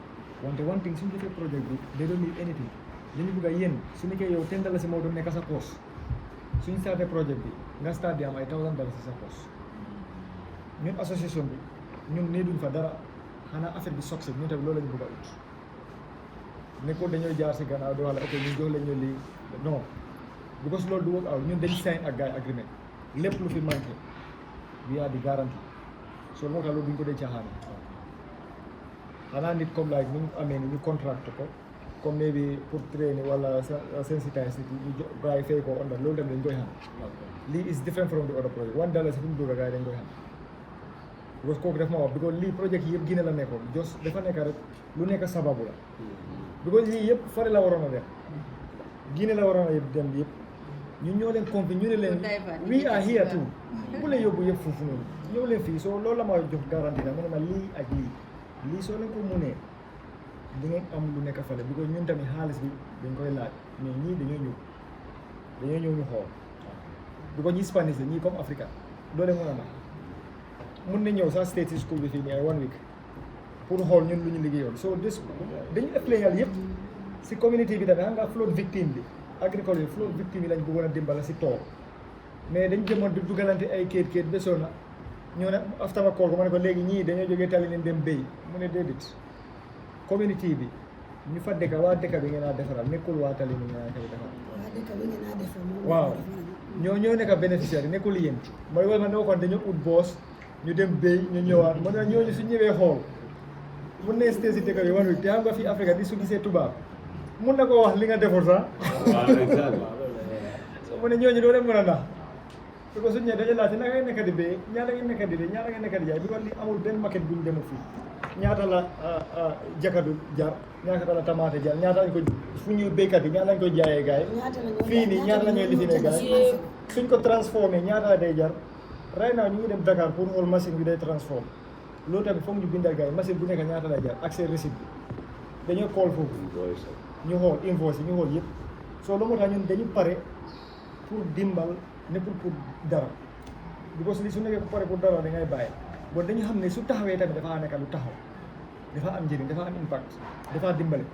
Wante one thing, suñ defee projet bi, they don't need anything. Dañu bëgg a yéen, su nekkee yow ten dalasi moo doon nekk sa poche, suñ starté projet bi, nga start di am ay thousand dalasi sa poche. Ñun association bi, ñun nii duñ fa dara, xanaa affaire bi succès, ñun tamit loolu la ñu bëgg a ut. Nekkul dañoo jaar si gannaaw di wax la, ok, ñu jox la ñu lii. Non, because loolu du work out. Ñun dañ sign ak gars yi agreement, lépp lu fi manqué, we are the guarantee. So moo tax loolu duñ ko dee caaxaane. Xanaa nit comme, like, ni mu amee ni ñu contract ko, comme maybe pour training wala sen- sensitize nit ñi, ñu jo- gars yi fay ko onda, loolu tamit dañ koy xam. Lii is different from the other project. One dollar si fu mu dugg, gars yi dañ koy xam. Because kooku def ma wax, because lii projet yi yëpp Guinée la nekkoon, just dafa nekk rek, lu nekk sababu la. Because lii yëpp fële la waroon a dem, Guinée la waroon a yëpp dem yëpp. Ñun ñoo leen confi ñu ne leen, we are here too. Bu leen yóbbu yëpp foofu noonu, ñëw leen fii. So loolu la ma jox garantie na, mu ne ma lii ak lii, lii soo leen ko munee, di ngeen am lu nekk fële. Because ñun tamit xaalis bi dañ koy laaj, mais ñii dañoo ñëw, dañoo ñëw ñu xool. Because ñi Spanish la, ñii comme Africa, doo leen mën a nax. Mun na ñëw sa state si school bi fii nii ay one week pour xool ñun lu ñu liggéeyoon. So this, dañu explainal yëpp si community bi tamit. Xam nga flood victim bi, agriculture flood victim yi lañ bëggoon a dimbala si tool, mais dañ jëmoon di dugalante ay kayit kayit ba sonna. Ñoo ne, after ma call ko, ma ne ko, léegi ñii dañoo jógee tali leen dem béy. Mu ne déedéet, community bi ñu fa dëkk, waa dëkk bi ngeen a defaral, nekkul waa tali bi ngeen a defaral. Waa dëkk bi ngeen a defar moom. Waaw, ñoo ñoo nekk bénéficiaire, nekkul yéen. Mooy wala ma ne waxoon dañoo ut boos, ñu dem béy, ñu ñëwaat. Mu ne ñooñu su ñëwee xool, mun ne stay si dëkk bi one week. Te xam nga fii Afrique di su gisee tubaab, mun na koo wax li nga deful sax. Waaw, exactly. So mu ne ñooñu doo leen mën a nax. Because suñu ñëwee dañuy laajte naka ngeen nekk di béy, ñaata ngeen nekk di béy, ñaata ngeen nekk di jaay. Because li amul benn market buñ demul fii. Ñaata la ah, ah, jakadu jar, ñaata la tamaate jar, ñaata lañ ko, fu ñuy béykat yi, ñaata lañ koy jaayee gaay. Fii nii, ñaata la ñuy lifinee gaay. Suñ ko transformé, ñaata la day jar. Right now, ñu ngi dem Dakar pour xool machine bi day transform. Loolu tamit foog ñu bindal gaay, machine bu nekk ñaata lay jar ak seen receipt bi. Dañoo call foofu, ñu xool invoice yi, ñu xool yëpp. So loolu moo tax ñun dañu pare pour dimbal, nekkul pour dara. Because li su nekkee ku pare pour dara, da ngay bàyyi. Bon, dañu xam ne su taxawee tamit dafa nekk lu taxaw, dafa am njëriñ, dafa am impact, dafa dimbale.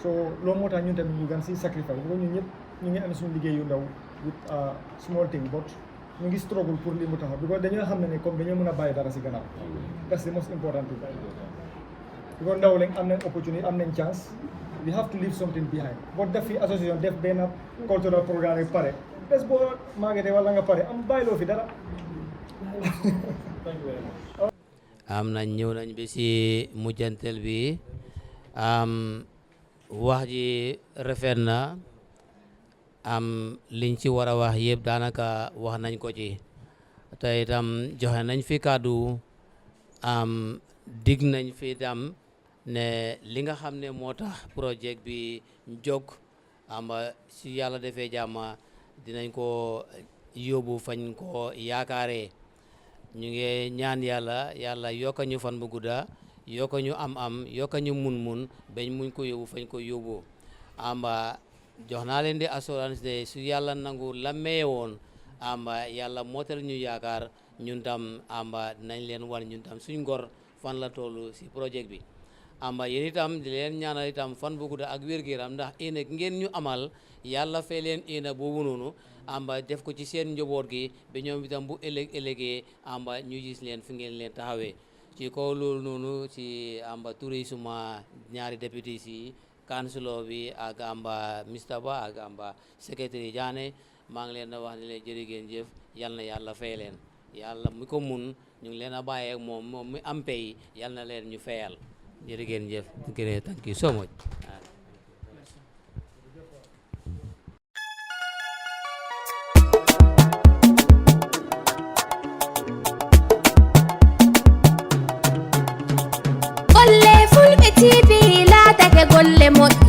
So loolu moo tax ñun tamit ñu gan si sacrifice. Because ñun ñëpp ñu ngi am suñu liggéey yu ndaw with a small thing, but ñu ngi struggle pour lii mu taxaw. Because dañoo xam ne ne comme dañoo mën a bàyyi dara si gannaaw. That's the most important thing. Because ndaw lañ, am nañ opportunity, am nañ chance. We have to leave something behind. But def fi association, def benn cultural programme yu pare, bés boo màggetee wala nga pare, am bàyyiloo fi dara. Am nañ, ñëw nañ bi si mujjantel bi. Am wax ji rafet na. Am liñ ci war a wax yëpp daanaka wax nañ ko ci. Te itam joxe nañ fi kàddu. Am dig nañ fi itam ne li nga xam ne moo tax projet bi jóg, am su Yàlla defee jàmm, dinañ ko yóbbu fañ ko yaakaaree. Ñu ngi ñaan Yàlla, Yàlla yokka ñu fan bu gudda, yokka ñu am am, yokka ñu mun mun, bañ muñ ko yóbbu fañ ko yóbbu. Amba jox naa leen di assurance ne su Yàlla nangu la maye woon, amba Yàlla mootal ñu yaakaar, ñun tam amba dinañ leen wan ñun tam suñ ngor fan la toll si projet bi. Amba yéen itam di leen ñaanal itam fan bu gudda ak wér-gu-yaram, ndax yéen ak ngeen ñu amal, Yàlla fay leen yéen a boobu noonu, amba def ko ci seen njaboot gi, ba ñoom itam bu ëllëg ëllëgee, amba ñu gis leen fi ngeen leen taxawee. Ci kaw loolu noonu, ci amba turi suma ñaari député si, councilor bi ak amba Mister Ba ak amba secretary Jaane, maa ngi leen di wax ne leen jërë ngeen jëf, yal na Yàlla fay leen. Yàlla mi ko mun, ñu ngi leen a bàyyi ak moom, moom mi am pay, yal na leen ñu fayal. Jërë ngeen jëf. Thank you so much. Golle Fulɓe T V laatake golle moƴƴe.